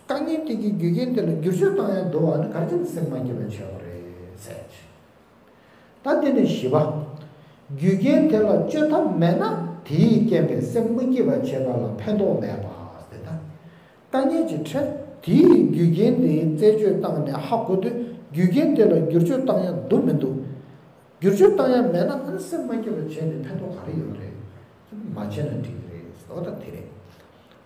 དཀའ་ངལ་དེ་གི་རྒྱུ་རྐྱེན་དེ་ལ་བསྒྱུར་བཅོས་བཏང་ཡ་འདུག་བ་ནི་ག་རེ་བྱས་ནས་སེམས་མ་སྐྱིད་པ་བྱེད་དགོས་རེད་ཟེར་གྱི། ད་དེ་ནས་བཞི་པ། རྒྱུ་རྐྱེན་དེ་ལ་བཅོས་ཐབས་མེད་ན་དེའི་རྐྱེན་པས་སེམས་མ་སྐྱིད་པ་བྱེད་པ་ལ་ཕན་ཐོགས་མེད་པ་ཟེར་ད། དཀའ་ངལ་གྱི་འཕྲད་དེའི་རྒྱུ་རྐྱེན་དེ་རྩད་གཅོད་བཏང་ནས་ཧ་གོ་དུས་རྒྱུ་རྐྱེན་དེ་ལ་བསྒྱུར་བཅོས་བཏང་ཡ་འདུག་མི་འདུག་བསྒྱུར་བཅོས་བཏང་ཡ་མེད་ན་ཨ་ནི་སེམས་མ་སྐྱིད་པ་བྱས་ནས་ཕན་ཐོགས་ག་རེ་ཡོད་རེད། མ་བྱས་ན་འགྲིག་གི་རེད་ཟེར་བ་ད་དེ་རེད།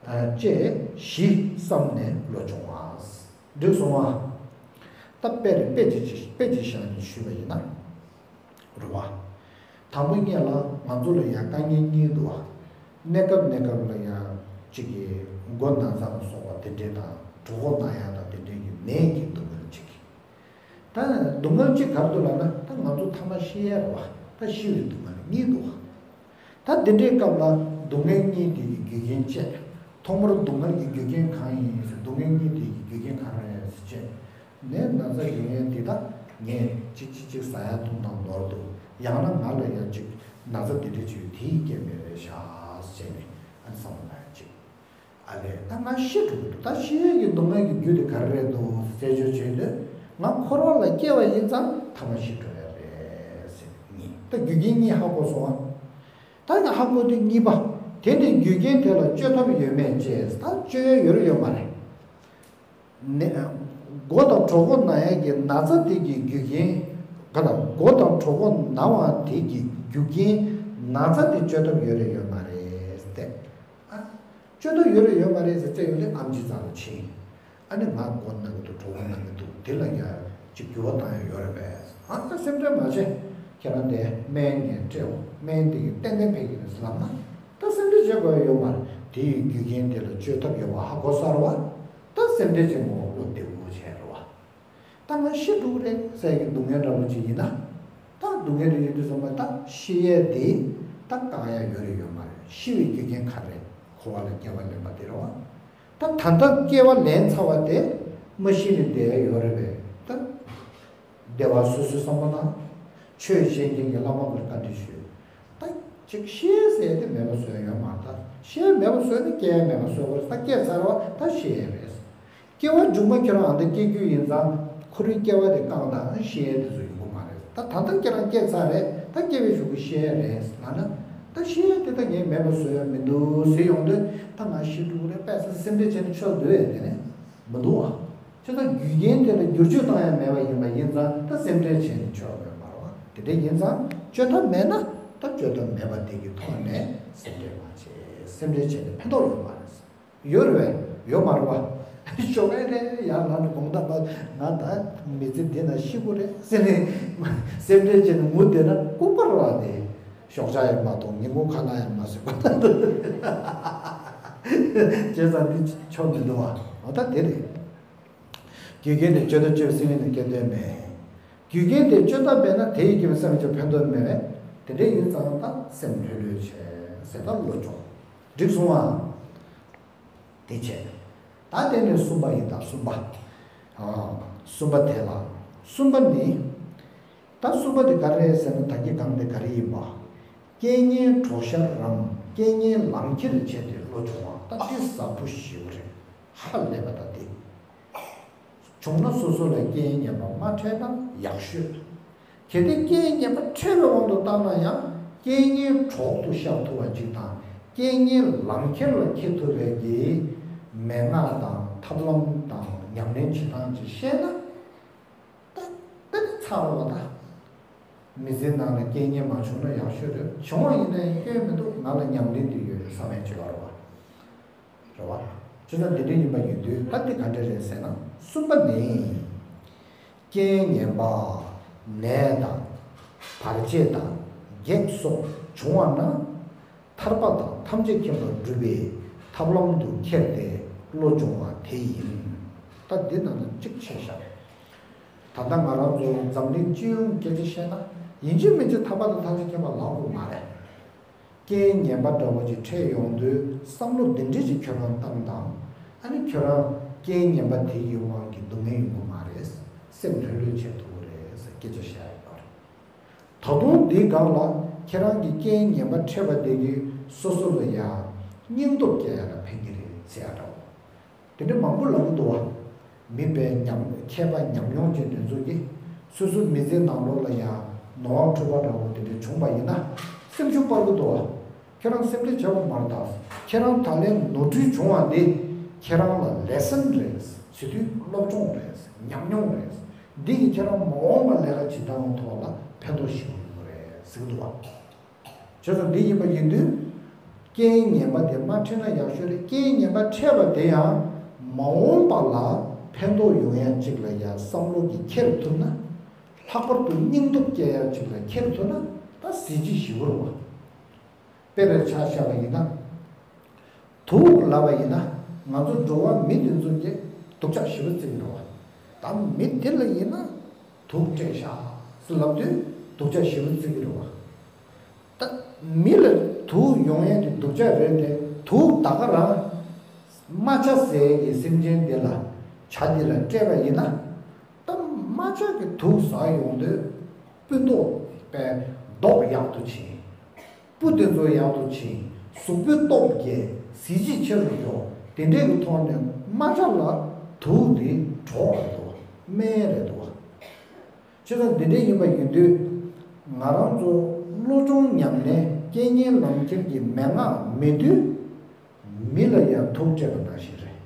ཨ་ཅེས་བཞི་བསམ་ནས་བློ་སྦྱོང་བ། འགྲིག་སོང་ང་། ད་དཔེ་རེ་དཔེ་ཅིག་དཔེ་ཅིག་བཞག་ནས་ཞུས་པ་ཡིན་ན། རེད་བ། དང་པོ་ཉིད་ལ་ང་ཚོ་ལ་ཡང་དཀའ་ངལ་གཉིས་འདུག་བ། གནས་སྐབས་གནས་སྐབས་ལ་ཡང་གཅིག་གི་མགོ་ན་ཚ་ལ་སོགས་པ་དེ་འདྲས་དང་གྲོད་ཁོག་ན་ཡ་དང་དེ་འདྲས་ཀྱི་ནད་ཀྱི་སྡུག་བསྔལ་གཅིག་གི། ད་སྡུག་བསྔལ་གཅིག་ག་རེ་འདུག་ལབ་ན་ད་ང་ཚོ་ཐ་མ་ཤི་ཡས་རེད་བ། ད་ཤི་བའི་སྡུག་བསྔལ་གཉིས་འདུག་བ། ད་འདི་འདྲའི་སྐབས་ལ་སྡུག་བསྔལ་གཉིས་འདི་གི་རྒྱུ་རྐྱེན་དཔྱད། ཐོག་མར་སྡུག་བསྔལ་གྱི་རྒྱུ་རྐྱེན་གང་ཡིན་ཟེར་སྡུག་བསྔལ་གཉིས་འདི་གི་རྒྱུ་རྐྱེན་ག་རེ་རེད་ཟེར་དཔྱད། ནད་ན་ཚ་ཡོང་ཡས་འདི་དག་ངས་གཅིག་གཅིག་གཅིག་ཟ་ཡ་འཐུང་སྟངས་ནོར་འདུག་ཡང་ན་ང་ལ་ཡང་གཅིག་ན་ཚ་འདི་འདྲ་ཅིག་ཡོད་དེའི་རྐྱེན་པས་རེད་ཤག་ཟེར་ནས་ཨ་ནི་བསམ་བློ་བཏང་ཡ་གཅིག་ཨ་ལས་ད་ང་ཤི་འགྲོ་གི་འདུག་ད་ཤི་ཡས་ཀྱི་སྡུག་བསྔལ་གྱི་རྒྱུ་དེ་ག་རེ་རེད་འདུག་རྩད་གཅོད་བྱས་དུས་ང་འཁོར་བ་ལ་སྐྱེ་བ་ཡིན་ཙང་ཐ་མ་ཤི་འགྲོ་ཡ་རེད་ཟེར་གཉིས་ད་རྒྱུ་རྐྱེན་གཉིས་ཧ་གོ་སོང་ཨ། ད་ཡང་ཧ་གོ་དུས་གཉིས་པ། དེ་ནི་རྒྱུ་རྐྱེན་དེ་ལ་བཅོས་ཐབས་ཡོད་མེད་ཅེས་ད་བཅོས་ཡ་ཡོད་རེད་ཡོད་མ་རེད། ནད་མགོ་དང་གྲོད་ཁོག་ན་ཡ་གི་ན་ཚ་དེ་གི་རྒྱུ་རྐྱེན། ག་ལ་མགོ་དང་གྲོད་ཁོག་ན་བ་དེ་གི་རྒྱུ་རྐྱེན་ན་ཚ་དེ་བཅོས་ཐབས་ཡོད་རེད་ཡོད་མ་རེད་ཟེར་ཏེ། ཨ། བཅོས་ཐབས་ཡོད་རེད་ཡོད་མ་རེད་ཟེར་ཏེ་ཡོད་དེ་ཨམ་ཆི་ཚང་ལ་ཕྱིན། ཨ་ནི་ང་མགོ་ན་གི་འདུག་གྲོད་ཁོག་ན་གི་འདུག་དེ་ལ་ཡ་ཅིག་འགྱུར་བ་བཏང་ཡ་ཡོད་རེད་པས། ཨ་ད་སེམས་ཁྲལ་མ་བྱེད། ཁྱེད་རང་དེ་སྨན་ངས་སྤྲད་འོ་སྨན་དེ་གི་ཏན་ཏན་ཕན་གྱི་རེད་ལབ་ན། ད་སེམས་ཁྲལ་བྱེད་དགོས་ཡ་ཡོད་མ་རེད། དེ་ཡི་རྒྱུ་རྐྱེན་དེ་ལ་བཅོས་ཐབས་ཡོད་པ་ཧ་གོ་ཚར་བ། ད་སེམས་ཁྲལ་བྱེད་མོ་བློ་བདེ་བོ་བྱས་རེད་བ། ད་ང་ཤི་འགྲོ་གི་རེད་ཟེར་གྱི་སྡུག་བསྔལ་འདྲ་པོ་ཅིག་ཡིན་ན། ད་སྡུག་བསྔལ་རེ་ཡོད་དུས་ཙམ་པ་ད་ཤི་ཡས་དེ་ད་བཀག་ཡ་ཡོད་རེད་ཡོད་མ་རེད། ཤི་བའི་རྒྱུ་རྐྱེན་ག་རེ་རེད། འཁོར་བ་ལ་སྐྱེ་བ་ལེན་པ་དེ་རེད་བ། ད་ད་ལྟ་སྐྱེ་བ་ལེན་ཚར་བ་དེ་མ་ཤི་ནས་བསྡད་ཡ་ཡོད་རེད་པས་ད། བདེ་བ་སོ་སོའི་བསམ་པ་དང་། ཆོས་བཤད་མཁན་གྱི་བླ་མ་ཀུན་ལ་བཀའ་འདྲི་ཞུས། ད་ཅིག་ཤི་ཟེར་ཡ་དེ་མེད་པ་བཟོ་ཡ་ཡོད་མ་རེད་ད། ཤི་ཡ་མེད་པ་བཟོས་ནས་སྐྱེ་ཡ་མེད་པ་བཟོ་དགོས་རེད། ད་སྐྱེས་ཚར་བ་ད་ཤི་ཡ་རེད། སྐྱེ་བ་མཇུག་མ་ཁྱེད་རང་ཨ་མདའ་སྐྱེ་རྒྱུ་ཡིན་ཙང་ཁོ་རའི་སྐྱེ་བ་དེ་བསྐང་དང་ཤི་ཡ་དེ་ཚོ་ཡོང་གི་མ་རེད། ད་ད་ལྟ་ཁྱེད་རང་སྐྱེས་ཚར་རེད། ད་སྐྱེ་བའི་གཞུག་གི་ཤི་ཡ་རེད་ལབ་ན། ད་ཤི་ཡ་དེ་ད་ངས་མེད་པ་བཟོ་ཡ་མི་འདུག་ཟེར་ཡོང་དུས་ད་ང་ཤི་འགྲོ་གི་རེད་པས་ཟེར་སེམས་ཁྲལ་བྱས་ནས་ཆོག་འདུག་ཨེ་དེ་ནས་མི་འདུག་ཨ། ཁྱེད་ཚོ་རྒྱུ་རྐྱེན་དེ་ལ་བསྒྱུར་བཅོས་བཏང་ཡ་མེད་པ་ཡིན་པ་ཡིན་ཙང་ད་སེམས་ཁྲལ་བྱས་ནས་ཆོག་ཡོད་མ་རེད་བ། དེ་འདྲ་ཡིན་ཙང་བཅོས་ཐབས་མེད་ན་ད་བཅོས་ཐབས་མེད་པ་དེ་གི་ཐོག་ནས་སེམས་ཁྲལ་མ་བྱེད། སེམས་ཁྲལ་བྱས་ནས་ཕན་ཐོགས་ཡོད་མ་རེད། ཡོད་རེད་བས། ཡོད་མ་རེད་བ། ཞོགས་ཀས་རེད་ཡར་ལངས་ནས་དགོང་དག་ང་ད་མི་ཚེ་འདི་ན་ཤི་དགོས་རེད་ཟེར་ནས་སེམས་ཁྲལ་བྱས་ནས་ངུ་བསྡད་ན་ལྐུགས་པ་རེད་བ་དེ། ཞོགས་ཇ་ཡང་མ་འཐུང་། ཉིན་གུང་ཁ་ལག་ཡང་མ་ཟོས་པ་ལྟ་བུ། བྱས་ཙང་འདི་ཆོག་མི་འདུག་བ། འོ་ད་དེ་རེད། རྒྱུ་རྐྱེན་དེ་བཅོས་ཐབས་བཅོས་སེམས་ཡིན་ན་སྐྱོན་དོན་མེད། རྒྱུ་རྐྱེན་དེ་བཅོས་ཐབས་མེད་ན་དེ་ཡི་རྐྱེན་པས་སེམས་ཀྱི་ཕན་ཐོགས་མེད་པས། དེ་འདྲ་ཡིན་ཙང་ད་སེམས་ལྷོད་ལྷོད་བྱས་ཟེར་ད་བློ་སྦྱོང་། འགྲིག་སོང་ཨ། དེ་བྱས། ད་དེ་ནས་གསུམ་པ་ཡིན་ད་གསུམ་པ། ཨ། གསུམ་པ་དེ་ལ། གསུམ་པ་ནི། ད་གསུམ་པ་དེ་ག་རེ་རེད་ཟེར་ན་ད་གིན་གང་དེ་ག་རེ་ཡིན་པ། རྐྱེན་ངན་གྲོགས་ཤར་རམ་རྐྱེན་ངན་ལམ་ཁྱེར་བྱས་ཏེ་བློ་སྦྱོང་བ་ད་འདི་ཟབ་པོ་ཞེ་པོ་རེད། ཧ་ལས་པ་ད་དེ། བྱུང་ན་སོ་སོ་ལ་རྐྱེན་ངན་པ་མ་འཕྲད་ན་ཡག་ཤོས། གལ་ཏེ་རྐྱེན་ངན་པ་འཕྲད་པའི་དབང་དུ་བཏང་ན་ཡང་རྐྱེན་ངན་གྲོགས་སུ་ཤར་ཐུབ་པ་ཅིག་དང་རྐྱེན་ངན་ལམ་ཁྱེར་ལ་འཁྱེར་ཐུབ་པའི་གི་མན་ངག་དང་ཐབས་ལམ་དང་ཉམས་ལེན་བྱེད་སྟངས་ཅིག་ཤེས་ན། ད་ད་ནི་ ཚར་བ་དང་། མི་ཚེའི་ནང་ལ་རྐྱེན་ངན་མ་བྱུང་ན་ཡག་ཤོས་རེད། བྱུང་བ་ཡིན་ན་ཡང་སྐྱོན་མི་འདུག་ང་ལ་ཉམས་ལེན་དེ་ཡོད་རེད་བསམ་ཡས་བྱེད་པ་རེད་བ། རེད་བ། བྱས་ཙང་འདི་འདྲ་ཡིན་པ་ཡིན་དུས་ད་འདི་ག་འདྲ་རེད་ཟེར་ན། གསུམ་པ་ནི། རྐྱེན་ངན་པ། ནད་དང་། བར་ཆད་དང་། བགེགས་སོགས་བྱུང་བ་ན། ཐར་པ་དང་ཐམས་ཅད་མཁྱེན་པར་སྒྲུབ་པའི་ཐབས་ལམ་དུ་འཁྱེར་ཏེ་བློ་སྦྱོང་བ་དེ་ཡིན། ད་འདི་ནང་ལ་གཅིག་ཆད་བཞག་ད་ལྟ་ང་རང་ཚོ་འཛམ་གླིང་སྤྱི་ཡོངས་སྐད་ཆ་བཤད་ན། ཡིན་གཅིག་མིན་གཅིག་ཐར་པ་དང་ཐམས་ཅད་མཁྱེན་པ་ལབ་དགོས་མ་རེད། རྐྱེན་ངན་པ་འདྲ་བོ་ཅིག་འཕྲད་ཡོང་དུས་བསམ་བློ་འདི་འདྲ་ཅིག་ཁྱོད་རང་བཏང་དང་། ཨ་ནི་ཁྱོད་རང་རྐྱེན་ངན་པ་དེ་ཡི་དབང་གིས་སྡུག་བསྔལ་ཡོང་གི་མ་རེད། སེམས་ལྷོད་ལྷོད་བྱེད་ཐུབ་ཀྱི་རེད་ཟེར་སྐད་ཆ་བཤད་ཡོད་རེད། ད་དུང་འདིའི་སྒང་ལ་ཁྱེད་རང་གི་རྐྱེན་ངན་པ་འཕྲད་པ་དེ་གིས་སོ་སོ་ལ་ཡང་སྙིང་སྟོབས་སྐྱེ་ཡ་ལ་ཕན་གྱི་རེད་ཟེར་ཡ་འདྲ་བོ། དེ་འདྲ་མང་པོ་ལབ་ཀྱི་འདུག་བ། མི་དཔེ་ཉམས་མཁས་པ་ཉམས་མྱོང་ཅན་དེ་ཚོ་གིས་སོ་སོའི་མི་ཚེའི་ནང་ལོགས་ལ་ཡང་ནོར་བ་འཁྲུལ་པ་འདྲ་བོ་དེ་འདྲ་བྱུང་བ་ཡིན་ན་སེམས་ཤུགས་སྤར་གྱི་འདུག་བ། ཁྱེད་རང་སེམས་ཁྲལ་བྱེད་དགོས་མ་རེད་ད། ཁྱེད་རང་ད་ལན་ནོར་འཁྲུལ་བྱུང་བ་འདི་ཁྱེད་རང་ལ་ལེ་སན་རེད། བྱེད་དུས་སློབ་སྦྱོང་རེད། ཉམས་མྱོང་རེད། འདི་གིས་ཁྱེད་རང་མ་འོངས་པ་ལས་ཀ་བྱེད་སྟངས་ཐོག་ལ་ཕན་ཐོགས་ཞེ་པོ་ཡོང་གི་རེད་ཟེར་གྱི་འདུག་བ། བྱས་ཙང་འདི་ཡིན་པ་ཡིན་དུས། རྐྱེན་ངན་པ་དེ་མ་འཕྲད་ན་ཡག་ཤོས་རེད། རྐྱེན་ངན་པ་འཕྲད་པ་དེ་ཡང་མ་འོངས་པ་ལ་ཕན་ཐོགས་ཡོང་ཡ་གཅིག་ལ་ཡ་བསམ་བློ་གིས་འཁྱེར་ཐུབ་ན། ལྷག་པར་དུ་སྙིང་སྟོབས་སྐྱེ་ཡ་གཅིག་ལ་འཁྱེར་ཐུབ་ན་ད་གཟི་བརྗིད་ཞེ་པོ་རེད་བ། དཔེ་རེ་ཆ་བཞག་པ་ཡིན་ན། དུག་ལབ་པ་ཡིན་ན་ང་ཚོ་འགྲོ་བ་མི་དེ་ཚོ་གིས་སྡུག་ཅག་ཞེ་པོ་བརྩི་གི་རེད་བ། ད་མི་དེ་ལ་ཡིན་ན་དུག་སྤྲད་ཤག་ཟེར་ལབ་དུས་སྡུག་ཅག་ཞེ་པོ་བརྩི་གི་རེད་བ། ད་མི་ལ་དུག་ཡོང་ཡས་དེ་སྡུག་ཅག་རེད་དེ། དུག་ད་ག་རང་རྨ་བྱ་ཟེར་གྱི་སེམས་ཅན་དེ་ལ་བྱ་དེ་ལ་སྤྲད་པ་ཡིན་ན། ད་རྨ་བྱ་གི་དུག་ཟ་ཡོང་དུས་སྤུ་མདོག་པའི་མདོག་ཡག་ཏུ་ཕྱིན། སྤུ་དེ་ཚོ་ཡག་ཏུ་ཕྱིན། གཟུགས་པོའི་སྟོབས་རྒྱས། གཟི་བརྗིད་ཆེ་རུ་འགྲོ། དེ་འདྲའི་གི་ཐོག་ནས་རྨ་བྱ་ལ་དུག་དེ་གྲོགས་རེད་འདུག་སྨན་རེད་འདུག་བྱས་ཙང་འདི་འདྲ་ཡིན་པ་ཡིན་དུས། ང་རང་ཚོ་བློ་སྦྱོང་ཉམས་ལེན། རྐྱེན་ངན་ལམ་ཁྱེར་གྱི་མན་ངག་མེད་དུས། མི་ལ་ཡང་དུག་སྤྲད་པ་ནང་བཞིན་རེད།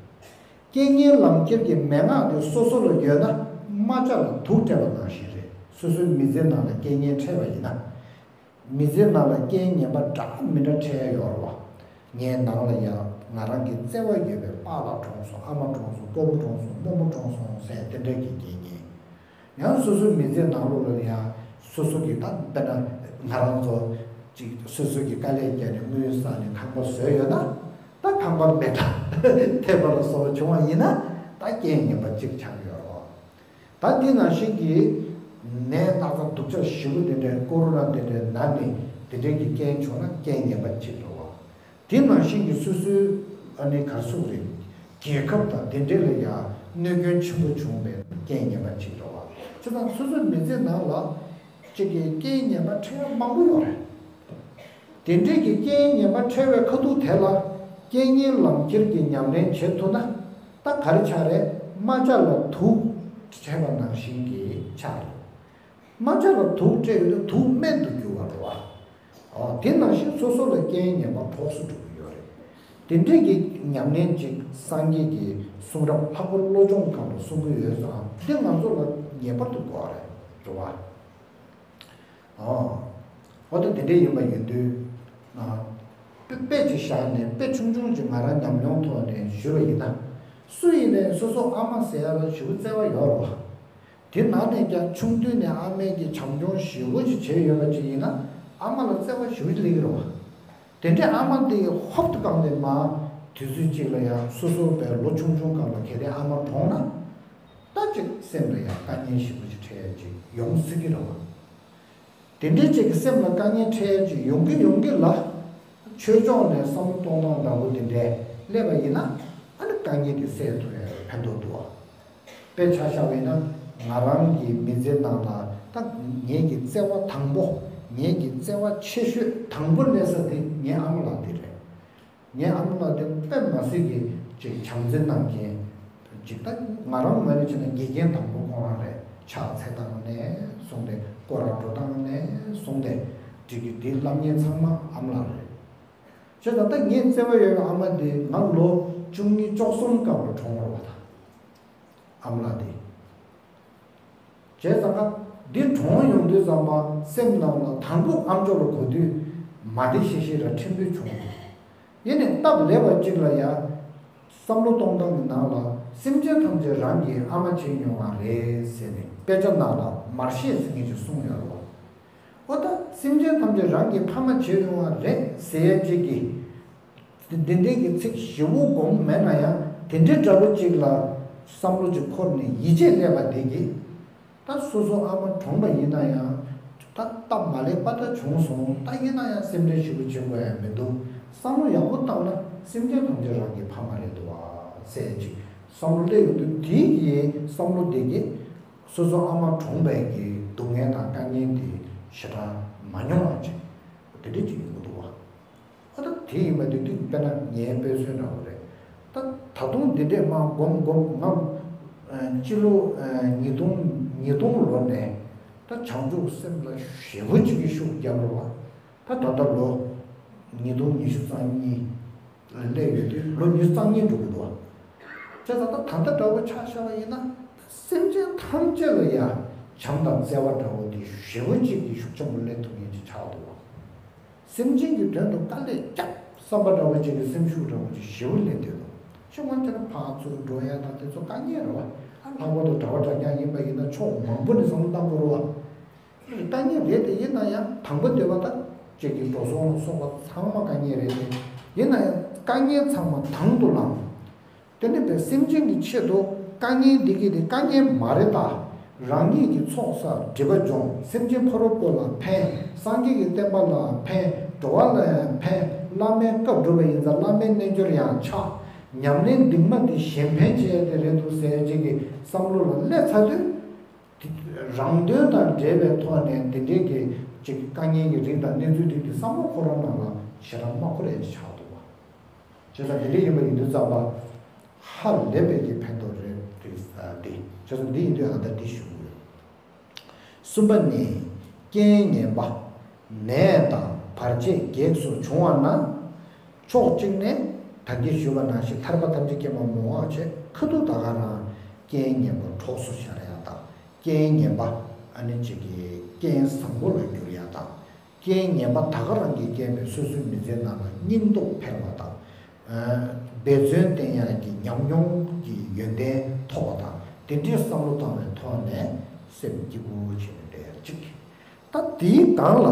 རྐྱེན་ངན་ལམ་ཁྱེར་གྱི་མན་ངག་དེ་སོ་སོ་ལ་ཡོད་ན་རྨ་བྱ་ལ་དུག་སྤྲད་པ་ནང་བཞིན་རེད། སོ་སོའི་མི་ཚེའི་ནང་ལ་རྐྱེན་ངན་འཕྲད་པ་ཡིན་ན། མི་ཚེའི་ནང་ལ་རྐྱེན་ངན་པ་འདྲ་མི་འདྲ་འཕྲད་ཡ་ཡོད་རེད་བ། ངའི་ནང་ལ་ཡང་ང་རང་གི་བརྩེ་བ་ཡོད་པའི་པཱ་ལགས་གྲོངས་སོང་། ཨ་མ་གྲོངས་སོང་། སྤོ་བོ་གྲོངས་སོང་། རྨོ་མོ་གྲོངས་སོང་ཟེར་དེ་འདྲ་གི་རྐྱེན་ངན། ཡང་སོ་སོའི་མི་ཚེའི་ནང་ལོགས་ལ་ཡང་སོ་སོ་གི་ད་དཔེར་ན་ང་རང་ཚོ་ཅིག་སོ་སོ་གི་དཀའ་ལས་བརྒྱབ་ནས་དངུལ་བསགས་ནས་ཁང་པ་བཟོས་ཡོད་ན། ད་ཁང་པ་མེ་དྲག་ཐེབས་པ་ལ་སོགས་པ་བྱུང་བ་ཡིན་ན་ད་རྐྱེན་ངན་པ་གཅིག་ཆགས་ཡོད་རེད། ད་འདི་ནང་བཞིན་གྱི་ནད་སྣ་ཚོགས་སྡུག་ཅག་ཞེ་པོ་དེ་འདྲའི་ཀོ་རོ་ན་དེ་འདྲའི་ན་ནས་དེ་འདྲའི་གི་རྐྱེན་བྱུང་ན་རྐྱེན་ངན་པ་གཅིག་རེད་བ། དེ་ནང་བཞིན་གྱི་སོ་སོའི་ཨ་ནི་ག་རེ་ཟེར་དགོས་རེད། རྒྱལ་ཁབ་དང་དེ་འདྲ་ལ་ཡང་གནོད་སྐྱོན་ཆེན་པོ་བྱུང་བའི་རྐྱེན་ངན་པ་གཅིག་རེད་བ། བྱས་ཙང་སོ་སོའི་མི་ཚེ་ནང་ལ་གཅིག་གི་རྐྱེན་ངན་པ་འཕྲད་ཡ་མང་པོ་ཡོད་རེད། དེ་འདྲའི་གི་རྐྱེན་ངན་པ་འཕྲད་པའི་ཁ་ཐུག་དེ་ལ་རྐྱེན་ངན་ལམ་ཁྱེར་གྱི་ཉམས་ལེན་བྱེད་ཐུབ་ན་ད་ག་རེ་ཆགས་རེད། རྨ་བྱ་ལ་དུག་སྤྲད་པ་ནང་བཞིན་གྱི་ཆགས་རེད། རྨ་བྱ་ལ་དུག་སྤྲད་ཡོད་ན་དུག་སྨན་དུ་འགྱུར་བ་རེད་བ། ཨོ། དེ་ནང་བཞིན་སོ་སོ་ལ་རྐྱེན་ངན་པ་གྲོགས་སུ་འགྲོ་གི་ཡོད་རེད། དེ་འདྲའི་གི་ཉམས་ལེན་ཅིག་སངས་རྒྱས་ཀྱི་གསུང་རབ་ལྷག་པར་བློ་སྦྱོང་སྒང་ལ་གསུང་གི་ཡོད་ཙང་དེ་ང་ཚོ་ལ་ངེས་པར་དུ་དགོས་པ་རེད། རེད་བ། ཨོ། འོ་ད་དེ་འདྲ་ཡིན་པ་ཡིན་དུས། ཨ། དཔེ་དཔེ་ཅིག་བཞག་ནས་དཔེ་ཆུང་ཆུང་ཅིག་ང་རང་ཉམས་མྱོང་ཐོག་ནས་ཞུས་པ་ཡིན་ན། སུ་ཡིན་ནའི་སོ་སོ་ཨ་མ་ཟེར་ཡ་ལ་ཞེ་པོ་བརྩེ་བ་ཡོད་རེད་བ། དེ་ནང་ནས་ཀྱང་ཆུང་དུས་ནས་ཨ་མས་ཀྱིས་བྱམས་སྐྱོང་ཞེ་པོ་ཅིག་བྱས་ཡོད་པ་ཅིག་ཡིན་ན་ཨ་མ་ལ་བརྩེ་བ་ཞེ་པོ་ཅིག་སླེབས་ཀྱི་རེད་བ། དེ་འདྲའི་ཨ་མ་དེ་ཧོབ་ཏེ་བཀང་ནས་མ། དུས་ཚོད་ཅིག་ལ་ཡང་སོ་སོ་བའི་ལོ་ཆུང་ཆུང་སྒང་ལ་གལ་ཏེ་ཨ་མ་གྲོངས་ན། ད་ཅིག་སེམས་ལ་ཡང་དཀའ་ངལ་ཞེ་པོ་ཅིག་འཕྲད་ཡ་ཅིག་ཡོང་སྲིད་ཀྱི་རེད་བ། དེ་འདྲའི་ཅིག་གི་སེམས་ལ་དཀའ་ངལ་འཕྲད་ཡ་ཅིག་ཡོང་གི་ཡོང་གི་ལ། ཆོས་ཕྱོགས་ནས་བསམ་བློ་གཏོང་སྟངས་འདྲ་པོ་དེ་འདྲས་སླེབས་པ་ཡིན་ན་ཨ་ནི་དཀའ་ངལ་དེ་སེལ་ཐུབ་ཡ་ཕན་ཐོགས་འདུག་བ། དཔེ་ཆ་བཞག་པ་ཡིན་ན་ང་རང་གི་མི་ཚེ་ནང་ལ་ད་ངེད་ཀྱི་བརྩེ་བ་དང་པོ། ངེད་ཀྱི་བརྩེ་བ་ཆེ་ཤོས་དང་པོ་སླེབས་ས་དེ་ངའི་ཨ་མ་ལགས་དེ་རེད། ངའི་ཨ་མ་ལགས་དེ་དཔེ་མ་སྲིད་ཀྱི་ཅིག་བྱམས་བརྩེ་གནང་མཁན། ཅིག་ད་ང་རང་མ་ནི་བྱས་ན་དགེ་རྒན་དང་པོ་ཁོང་རང་རེད། ཕྱག་འཚལ་སྟངས་ནས་བཟུང་སྟེ་སྐོར་ར་འགྲོ་སྟངས་ནས་བཟུང་སྟེ་ཅིག་གི་དེ་བསླབ་མཁན་ཚང་མ་ཨ་མ་ལགས་རེད། བྱས་ཙང་ད་ངའི་བརྩེ་བ་ཡོད་པའི་ཨ་མ་དེ་ང་ལོ་བཅུ་གཉིས་བཅུ་གསུམ་སྐབས་ལ་གྲོངས་པ་རེད་བ་ད། ཨ་མ་ལགས་དེ། བྱས་ཙང་ཀ་ འདི་གྲོངས་ཡོང་དུས་ཙམ་པ་སེམས་ནང་ལ་དང་པོ་ཨ་མཆོག་ལ་གོ་དུས་མ་བདེ་ཤི་ཤི་ར་ཕྲན་བུ་བྱུང་། ཡིན་ནའི་སྟབས་ལེགས་པ་གཅིག་ལ་ཡ། བསམ་བློ་གཏོང་སྟངས་ཀྱི་ནང་ལ་སེམས་ཅན་ཐམས་ཅད་རང་གི་ཨ་མ་བྱས་མྱོང་བ་རེད་ཟེར་ནས་དཔེ་ཆ་ནང་ལ་མར་ཤེས་ཟེར་མཁན་ཅིག་གསུངས་ཡོད་རེད་བ། ཨོ་ད་སེམས་ཅན་ཐམས་ཅད་རང་གི་ཕ་མ་བྱས་མྱོང་བ་རེད་ཟེར་ཡས་གཅིག་གིས། འདི་འདྲའི་གི་ཚིག་ཞིབ་པོ་སྒོམ་མེད་ན་ཡང་དེ་འདྲའི་འདྲ་པོ་གཅིག་ལ་བསམ་བློ་ཅིག་འཁོར་ནས་ཡིད་ཆེས་སླེབས་པ་དེ་གིས། ད་སོ་སོ་ཨ་མ་གྲོངས་པ་ཡིན་ན་ཡང་ད་སྟབས་མ་ལེགས་པ་ད་བྱུང་སོང་། ད་ཡིན་ན་ཡང་སེམས་ཁྲལ་ཞེ་པོ་བྱེད་དགོས་ཡ་མི་འདུག་བསམ་བློ་ཡག་པོ་བཏང་ན་སེམས་ཅན་ཐམས་ཅད་རང་གི་ཕ་མ་རེད་འདུག་བ་ཟེར་ཅིག་བསམ་བློ་སླེབས་ཡོང་དུས་དེ་ཡི་བསམ་བློ་དེ་གིས་སོ་སོ་ཨ་མ་གྲོངས་པའི་གི་སྡུག་བསྔལ་དང་དཀའ་ངལ་དེ་ཞེ་དྲག་མ་མྱོང་བ་ཅིག་དེ་འདྲ་ཅིག་ཡོང་གི་འདུག་བ། ཨ་ད་དེ་ཡིན་པ་དེ་དུས་དཔེར་ན་ངའི་དཔེ་མཚོན་འདྲ་བོ་རེད། ད་ད་དུང་འདི་འདྲས་མ་སྒོམ་སྒོམ་ང་ཨ་སྤྱི་ལོ་ཨ་ཉིས་སྟོང་ཉིས་སྟོང་ལོ་ནས་ད་བྱང་ཆུབ་སེམས་ལ་ཞེ་པོ་ཅིག་གི་ཤུགས་བརྒྱབ་རོགས་བ། ད་ད་ལྟ་ལོ་ཉིས་སྟོང་ཉི་ཤུ་རྩ་གཉིས་ལ་སླེབས་ཡོད་དུས་ལོ་ཉི་ཤུ་རྩ་གཉིས་འགྲོ་གི་འདུག་བ། བྱས་ཙང་ད་ད་ལྟ་འདྲ་བོ་ཆ་བཞག་པ་ཡིན་ན་སེམས་ཅན་ཐམས་ཅད་ལ་ཡ་བྱམས་དང་བརྩེ་བ་འདྲ་བོ་དེ་ཞེ་པོ་ཅིག་གི་ཤུགས་ཆེན་པོ་སླེབས་ཐུབ་མཁན་ཅིག་ཆགས་འདུག་བ། སེམས་ཅན་གྱི་དོན་དུ་དཀའ་ལས་རྒྱབ་བསམ་པ་འདྲ་བོ་ཅིག་གི་སེམས་ཤུགས་འདྲ་བོ་ཅིག་ཞེ་པོ་སླེབས་བསྡད་འདུག་ཤི་མ་ཐེར་ཕར་ཚུར་འགྲོ་ཡ་དང་དེ་ཚོ་དཀའ་ངལ་རེད་བ། ཨ་ལྷག་པར་དུ་གྲྭ་པ་གྲྭ་རྐྱང་ཡིན་པ་ཡིན་ན་ཕྱོགས་མང་པོ་ནས་བསམ་བློ་བཏང་དགོས་རེད་བ། དཀའ་ངལ་རེད་དེ་ཡིན་ན་ཡང་དང་པོ་འདོད་པ་དང་གཅིག་གི་འགྲོ་སོང་ལ་སོགས་པ་ཚང་མ་དཀའ་ངལ་རེད་དེ། ཡིན་ན་ཡང་དཀའ་ངལ་ཚང་མ་དང་དུ་བླངས། དེ་ནི་བས་སེམས་ཅན་གྱི་ཆེད་དུ་དཀའ་ངལ་འདི་གི་དེ་དཀའ་ངལ་མ་རེད་ད། རང་ཉིད་ཀྱི་ཚོགས་བསགས་སྒྲིབ་པ་སྦྱོང་སེམས་ཅན་ཕ་རོལ་པོ་ལ་ཕན། སངས་རྒྱས་ཀྱི་བསྟན་པ་ལ་ཕན། འགྲོ་བ་ལ་ཡང་ཕན། བླ་མའི་བཀའ་སྒྲུབ་པ་ཡིན་ཙང་བླ་མའི་རྣལ་འབྱོར་ཡང་ཆགས། ཉམས་ལེན་འདི་མ་འདི་གཞན་ཕན་བྱེད་ཡ་དེ་རེད་འདུག་ཟེར་ཅིག་གི་བསམ་བློ་ལ་སླེབས་ཚར་དུས། རང་དོན་དང་འབྲེལ་བའི་ཐོག་ནས་འདི་འདྲའི་གི་ཅིག་དཀའ་ངལ་གྱི་རིགས་དང་གནས་ཚུལ་རིགས་ཀྱི་བསམ་བློ་ཁོ་རང་ནང་ལ་ཞེ་དྲག་མ་འཁོར་ཡ་ཅིག་ཆགས་འདུག་བ། བྱས་ཙང་འདི་འདྲ་ཡིན་པ་ཡིན་དུས་ཙམ་པ་ཧ་ལས་པའི་གི་ཕན་ཐོགས་རེད་རེད་འདི། བྱས་ཙང་འདི་ཡིན་དུས་ཨ་ད་འདི་ཞུ་གི་ཡོད། གསུམ་པ་ནི། རྐྱེན་ངན་པ། ནད་དང་བར་ཆད་གེགས་སུ་བྱུང་བ་ན། ཕྱོགས་གཅིག་ནས་ད་གིན་ཞུས་པ་ནང་བཞིན་ཐར་པ་ཐམས་ཅད་མཁྱེན་པ་མོས་པ་བྱས་ཁ་ཐུག་ད་ག་རང་རྐྱེན་ངན་པ་གྲོགས་སུ་ཤར་ཡ་དང་རྐྱེན་ངན་པ་ཨ་ནི་གཅིག་གི་རྐྱེན་བཟང་པོ་ལ་འགྱུར་ཡ་དང་། རྐྱེན་ངན་པ་ད་ག་རང་གིས་རྐྱེན་པས་སོ་སོའི་མི་ཚེའི་ནང་ལ་སྙིང་སྟོབས་འཕེལ་བ་དང་། འབད་བརྩོན་བསྟེན་ཡག་གི་ཉམས་མྱོང་གི་ཡོན་ཏན་ཐོབ་པ་དང་དེ་འདྲའི་བསམ་བློ་བཏང་བའི་ཐོག་ནས་སེམས་སྐྱིད་པོ་བྱས་ནས་བསྡད་ཡག་གཅིག་ད་དེའི་སྒང་ལ་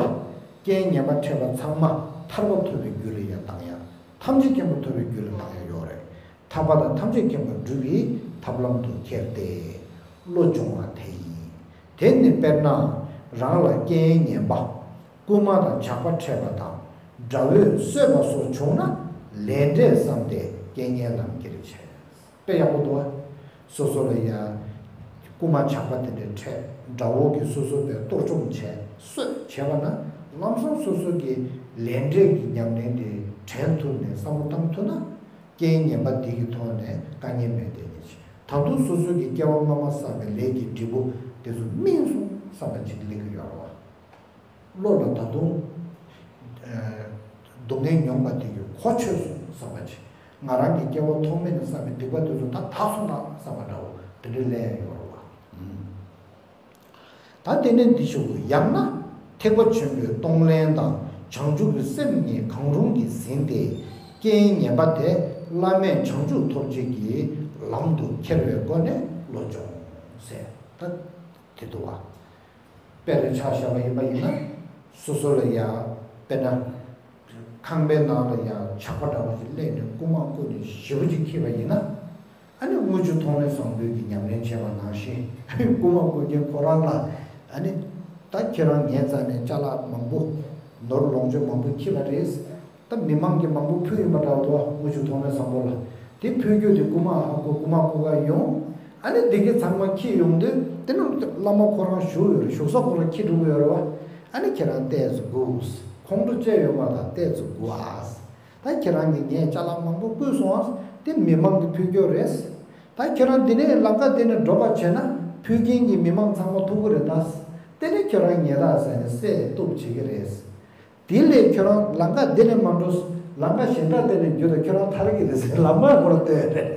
རྐྱེན་ངན་པ་འཕྲད་པ་ཚང་མ་ཐར་པ་ཐོབ་པའི་རྒྱུ་ལ་ཡང་བཏང་ཡག་ཐམས་ཅད་མཁྱེན་པ་ཐོབ་པའི་རྒྱུ་ལ་བཏང་ཡག་ཡོད་རེད། ཐར་པ་དང་ཐམས་ཅད་མཁྱེན་པ་སྒྲུབ་པའི་ཐབས་ལམ་དུ་ཁྱེར་ཏེ། བློ་སྦྱོང་བ་དེ་ཡིན། དེ་ནི་དཔེར་ན་རང་ལ་རྐྱེན་ངན་པ། རྐུན་མ་དང་ཇག་པ་འཕྲད་པ་དང་དགྲ་བོས་གསོད་པ་སོགས་བྱུང་ན་ལས་འབྲས་བསམ་སྟེ་རྐྱེན་ངན་ལམ་ཁྱེར་བྱས། དཔེ་ཡག་པོ་འདུག་བ། སོ་སོ་ལ་ཡ། རྐུན་མ་ཇག་པ་དེ་འདྲ་འཕྲད་དགྲ་བོ་གིས་སོ་སོ་བས་གཏོར་བཅོམ་བྱས་གསོད་བྱས་པ་ན་ལམ་སང་སོ་སོ་གི་ལས་འབྲས་ཀྱི་ཉམས་ལེན་དེ་དྲན་ཐུབ་ནས་བསམ་བློ་བཏང་ཐུབ་ན། རྐྱེན་ངན་པ་འདི་གི་ཐོག་ནས་དཀའ་ངལ་མེད་བསྡད་ཉེན་ཆེ། ད་དུང་སོ་སོ་གི་སྐྱེ་བ་སྔ་མ་བསགས་པའི་ལས་ཀྱི་འབྲས་བུ་དེ་ཚོ་སྨིན་སོང་བསམ་པ་ཅིག་སླེབས་ཀྱི་ཡོད་རེད་བ། བློ་ལ་ད་དུང་། ཨ། སྡུག་བསྔལ་མྱོང་བ་དེ་གི་གོ་ཆོད་སོང་བསམ་པ་ཅིག་ང་རང་གི་སྐྱེ་བ་ཐོག་མེད་ནས་བསགས་པའི་སྡིག་པ་དེ་ཚོ་ད་དག་སོང་ད་བསམ་པ་འདྲ་བོ་དེ་འདྲའི་སླེབས་ཡོད་རེད་བ། ཨུམ། ད་དེ་ནས་འདི་ཞུ་དགོས། ཡང་ན་ཐེག་པ་ཆེན་པོའི་གཏོང་ལེན་དང་བྱང་ཆུབ་ཀྱི་སེམས་གཉིས་གང་རུང་གིས་ཟིན་ཏེ་རྐྱེན་ངན་པ་དེ་བླ་མེད་བྱང་ཆུབ་ཐོབ་བྱེད་ཀྱི་ལམ་དུ་ཁྱེར་བའི་སྒོ་ནས་བློ་སྦྱོང་ཟེར། ད་དེ་འདུག་བ། དཔེ་རེ་ཆ་བཞག་པ་ཡིན་པ་ཡིན་ན། སོ་སོ་ལ་ཡ། དཔེར་ན། ཁང་པའི་ནང་ལ་ཡ་ཇག་པ་འདྲ་བ་ཞིག་སླེབས་ནས་རྐུ་མ་རྐུ་ནས་ཞེ་པོ་ཅིག་འཁྱེར་བ་ཡིན་ན། ཨ་ནི་དངུལ་ཆུ་ཐོགས་མེད་བཟང་པོའི་གི་ཉམས་ལེན་བྱས་པ་ནང་བཞིན། རྐུ་མ་རྐུ་མཁན་ཁོ་རང་ལ། ཨ་ནི། ད་ཁྱེད་རང་ངའི་རྩ་ནས་ཅ་ལག་མང་པོ། ནོར་ལོངས་སྤྱོད་མང་པོ་འཁྱེར་བ་རེད། ད་མི་མང་གིས་མང་པོ་ཕུལ་ཡིན་པ་འདྲ་བོ་འདུག་དངུལ་ཆུ་ཐོགས་མེད་བཟང་པོ་ལ། དེ་ཕུལ་རྒྱུ་དེ་རྐུ་མ་ཧ་གོ་རྐུ་མ་རྐུ་ག་ཡོང་། ཨ་ནི་དེ་གའི་ཚང་མ་འཁྱེར་ཡོང་དུས་དེ་ནི་བླ་མ་ཁོ་རང་བཞུགས་ཡོད་རེད། བཞུགས་ས་ཁོ་རང་འཁྱེར་འགྲོ་གི་ཡོད་རེད་བ། ཨ་ནི་ཁྱེད་རང་ལྟས་ཚོ་དགོས། ཁོང་ཁྲོ་བཅས་ཡོད་མ་ད་ལྟས་ཚོ་དགོས་ཨ། ད་ཁྱེད་རང་གིས་ངས་ཅ་ལག་མང་པོ་བརྐུས་སོང་ཨ། དེ་མི་མང་གིས་ཕུལ་རྒྱུ་རེད། ད་ཁྱེད་རང་འདི་ནས་ལམ་ཁ་འདི་ནས་འགྲོ་བ་བྱས་ན་ཕུལ་མཁན་གྱི་མི་མང་ཚང་མ་ཐུག་གི་རེད་ད། དེ་ནས་ཁྱེད་རང་ཉེས་རག་ཟེར་ནས་བསད་གཏུབ་བྱེད་ཀྱི་རེད། དེ་ལས་ཁྱོད་རང་ལམ་ཁ་འདི་ནས་མ་འགྲོ། ལམ་ཁ་གཞན་དག་དེ་ནས་རྒྱུ་དང་ཁྱོད་རང་ཐར་གྱི་རེད་ཟེར་ལམ་ཁ་ཁོ་རང་སྟོན་རེད།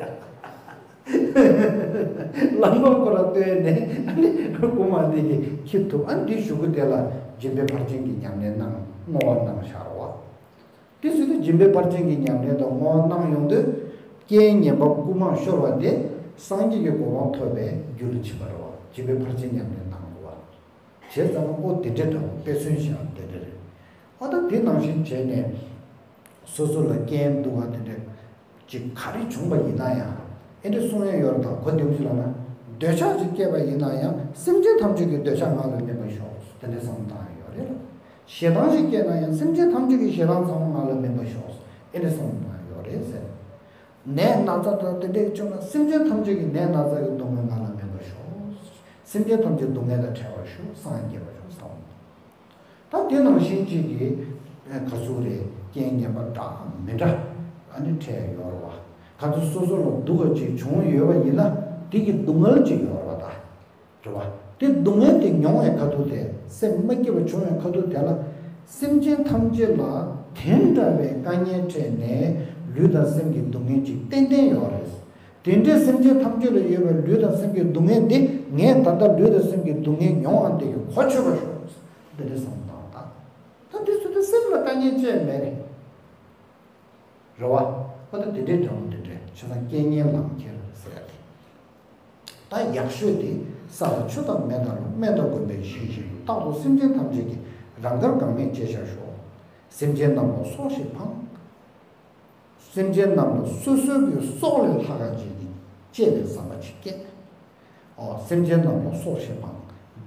བླ་མ་ཁོ་ར་བསྟེན་ནས་ཨ་ནི་རྐུན་མ་འདི་གིས་འཁྱེར་ཐུབ། ཨ་ནི་འདི་གཞུག་གུ་དེ་ལ་སྦྱིན་པའི་ཕར་ཕྱིན་གྱི་ཉམས་ལེན་གནང་བསྔོ་བ་གནང་བཞག་རེད་བ། དེ་ཟེར་དུས་སྦྱིན་པའི་ཕར་ཕྱིན་གྱི་ཉམས་ལེན་དང་བསྔོ་བ་གནང་ཡོང་དུས་རྐྱེན་ངན་པ་རྐུན་མ་ཤོར་བ་དེ་སངས་རྒྱས་ཀྱི་གོ་འཕང་ཐོབ་པའི་རྒྱུ་ལ་བྱེད་པ་རེད་བ། སྦྱིན་པའི་ཕར་ཕྱིན་ཉམས་ལེན་གནང་དགོས་བ། བྱས་ཙང་ཨོ་དེ་འདྲས་འདྲ་བོ་དཔེ་མཚོན་བཞག་དེ་འདྲས་རེད། ཨ་ད་དེ་ནང་བཞིན་བྱས་ནས་སོ་སོ་ལ་རྐྱེན་སྡུག་ག་དེ་འདྲས་ཅིག་ག་རེ་བྱུང་བ་ཡིན་ན་ཡང་ཨེ་འདྲས་གསུང་ཡ་ཡོད་རེད། ད་གོ་བདེ་མོ་ཅིག་ལབ་ན་འདོད་ཆགས་ཅིག་སྐྱེས་པ་ཡིན་ན་ཡང་སེམས་ཅན་ཐམས་ཅད་ཀྱི་འདོད་ཆགས་ང་ལ་སྨིན་པར་ཤོག་དེ་འདྲས་བསམ་བློ་བཏང་ཡ་ཡོད་རེད། ཞེ་སྡང་ཞིག་སྐྱེས་ན་ཡང་སེམས་ཅན་ཐམས་ཅད་ཀྱི་ཞེ་སྡང་ཚང་མ་ང་ལ་སྨིན་པར་ཤོག་ཨེ་འདྲས་བསམ་བློ་བཏང་ཡ་ཡོད་རེད་ཟེར། ནད་ན་ཚ་དང་དེ་འདྲས་བྱུང་ན་སེམས་ཅན་ཐམས་ཅད་ཀྱི་ནད་ན་ཚ་གི་སྡུག་བསྔལ་ང་ལ་མེད་པར་ཤོག་སེམས་ཅན་ཐམས་ཅད་སྡུག་བསྔལ་དང་བྲལ་བར་ཤོག་སངས་རྒྱས་པར་ཤོག་བསམ། ད་དེ་ནང་བཞིན་གཅིག་གིས་ག་ཚོད་རེད། རྐྱེན་ངན་པ་འདྲ་མི་འདྲ་ཨ་ནི་འཕྲད་ཡོད་རེད་བ། ག་ཚོད་སོ་སོ་ལ་སྡུག་ག་ཅིག་བྱུང་ཡོད་པ་ཡིན་ན་དེ་གི་སྡུག་བསྔལ་ཅིག་ཡོད་རེད་བ་ད། རེད་བ། དེ་སྡུག་བསྔལ་དེ་མྱོང་བའི་ཁ་ཐུག་དེ་སེམས་མ་སྐྱིད་པ་བྱུང་བའི་ཁ་ཐུག་དེ་ལ་སེམས་ཅན་ཐམས་ཅད་ལ་དེ་འདྲ་བའི་དཀའ་ངལ་འཕྲད་ནས་ལུས་དང་སེམས་ཀྱི་སྡུག་བསྔལ་ཅིག་ཏན་ཏན་ཡོད་རེད། དེ་འདྲའི་སེམས་ཅན་ཐམས་ཅད་ལ་ཡོད་པའི་ལུས་དང་སེམས་ཀྱི་སྡུག་བསྔལ་འདི་ངས་ད་ལྟ་ལུས་དང་སེམས་ཀྱི་སྡུག་བསྔལ་མྱོང་བ་འདི་གི་གོ་ཆོད་པ་ཤོག་འདི་འདྲའི་བསམ་བཏང་དང་། ད་འདི་ཚོ་དེ་སེམས་ལ་དཀའ་ངལ་ཅི་ཡང་མེད་རེད། རེད་བ། ཨ་ད་དེ་འདྲའི་འདྲ་བོ་དེ་འདྲའི་བྱས་ཙང་རྐྱེན་ངན་ལམ་ཁྱེར་ཟེར་ཡ་དེ། ད་ཡག་ཤོས་དེ་ས་ལ་ཆུ་དང་མེ་དང་རླུང་སྨན་དང་དགོན་པའི་ཞིང་བཞིན་དུ་རྟག་ཏུ་སེམས་ཅན་ཐམས་ཅད་ཀྱི་རང་དགར་འགག་མེད་བྱེད་བྱ་ཤོག་སེམས་ཅན་རྣམས་ལ་སྲོག་ཤིག་ཕངས། སེམས་ཅན་རྣམས་ལ་སོ་སོའི་གི་སྲོག་ལས་ལྷག་ག་ཅིག་གི་གཅེས་པའི་བསམ་པ་ཅིག་སྐྱེས། ཨོ་སེམས་ཅན་རྣམས་ལ་སྲོག་ཤིག་ཕངས།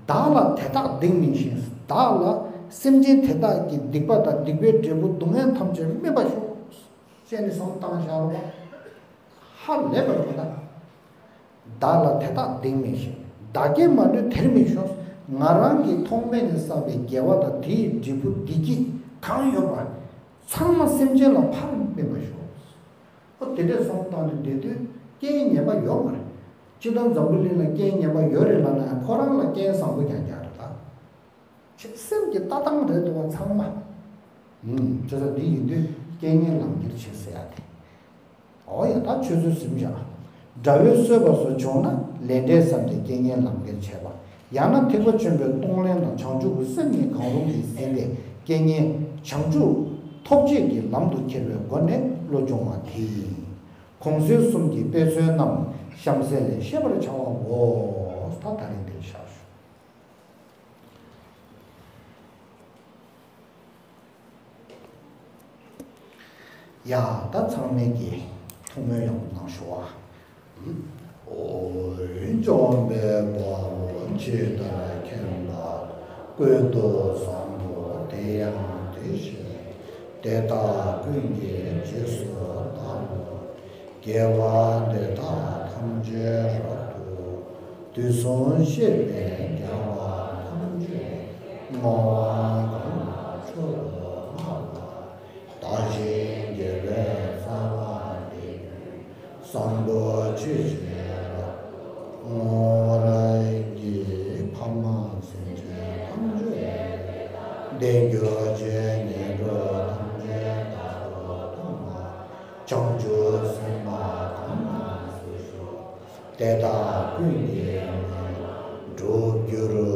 བདག་ལ་དེ་དག་སྡིག་མིན་ཞིང་། བདག་ལ་སེམས་ཅན་དེ་དག་གི་སྡིག་པ་དང་སྡིག་པའི་འབྲས་བུ་སྡུག་བསྔལ་ཐམས་ཅད་སྨིན་པར་ཤོག་ཅེས་ནི་བསམ་བཏང་བཞག་རོགས། ཧ་ལས་པར་མི་ད། བདག་ལ་དེ་དག་སྡིག་མིན་ཞིང་། བདག་བསྐྱེད་མ་ལུས་དེར་མི་ཤོང་། ང་རང་གིས་ཐོག་མེད་ནས་བསགས་པའི་དགེ་བ་དང་དེའི་འབྲས་བུ་བདེ་སྐྱིད་གང་ཡོད་པ་ཚང་མ་སེམས་ཅན་ལ་ཕར་སྨིན་པར་ཤོག་ཨོ་དེ་འདྲས་བསམ་བཏང་ནས་བསྡད་དུས་རྐྱེན་ངན་པ་ཡོད་མ་རེད། སྤྱིར་བཏང་འཛམ་བུ་གླིང་ལ་རྐྱེན་ངན་པ་ཡོད་རེད་ལབ་ན་ཁོ་རང་ལ་རྐྱེན་བཟང་པོ་རྐྱང་རྐྱང་རེད་ད། ཆེ་སེམས་ཀྱི་ལྟ་སྟངས་རེད་འདུག་བ་ཚང་མ། ཨུམ། བྱས་ཙང་འདི་ཡིན་དུས་རྐྱེན་ངན་ལམ་ཁྱེར་བྱེད་ཟེར་ཡ་དེ། ཨོ་ཡ་ད་ཆོས་ཚུལ་ཟིན་བཞག་དགྲ་བོས་གསོད་པ་སོགས་བྱུང་ན་ལས་འབྲས་བསམ་སྟེ་རྐྱེན་ངན་ལམ་ཁྱེར་བྱེད་པ། ཡང་ན་ཐེག་པ་ཆེན་པོའི་གཏོང་ལེན་དང་བྱང་ཆུབ་ཀྱི་སེམས་གཉིས་གང་རུང་གིས་ཟིན་ཏེ་རྐྱེན་ངན་བྱང་ཆུབ་ཐོབ་བྱེད་ཀྱི་ལམ་དུ་ཁྱེར་བའི་སྒོ་ནས་བློ་སྦྱོང་བ་དེ་ཡིན། གོང་གསལ་གསུམ་གྱི་དཔེ་མཚོན་རྣམས་གཤམ་གསལ་ལས་ཤེས་པར་བྱའོ། ད་ད་རིང་འདིར་བཞག་ཞུ། ཡ་ད་ཚང་མས་ཀྱི་ཐུགས་སྨོན་ཡང་གནང་ཞུ་བ། འཇོམས་པའི་དཔའ་བོས་ཇི་ལྟར་མཁྱེན་པ། ཀུན་ཏུ་བཟང་པོ་དེ་ཡང་དེ་བཞིན་དེ་དག་ཀུན་གྱི་རྗེས་སུ་བདག་སློབ། དགེ་བ་འདི་དག་ཐམས་ཅད་རབ་ཏུ། དུས་གསུམ་གཤེགས་པའི་རྒྱལ་བ་ཐམས་ཅད་བསྔོ་བ་གང་ལ་མཆོག་ཏུ་བསྔགས་པ། བདག་གཞན་དགེ་བའི་རྩ་བ་འདི། བཟང་པོ་ཆོས་ཀྱི་རབ་ཏུ་བསྔོ་བར་བགྱི། ཕ་མ་སེམས་ཅན་ཐམས་ཅད་བདེ་གྱུར་ཅིག་ངན་འགྲོ་ཐམས་ཅད་རྟག་ཏུ་སྟོངས་པ། བྱང་ཆུབ་སེམས་དཔའ་གང་ལ་སུ་ཞུགས། དེ་དག་ཀུན་གྱི་ནི་འགྲོ་རྒྱུར་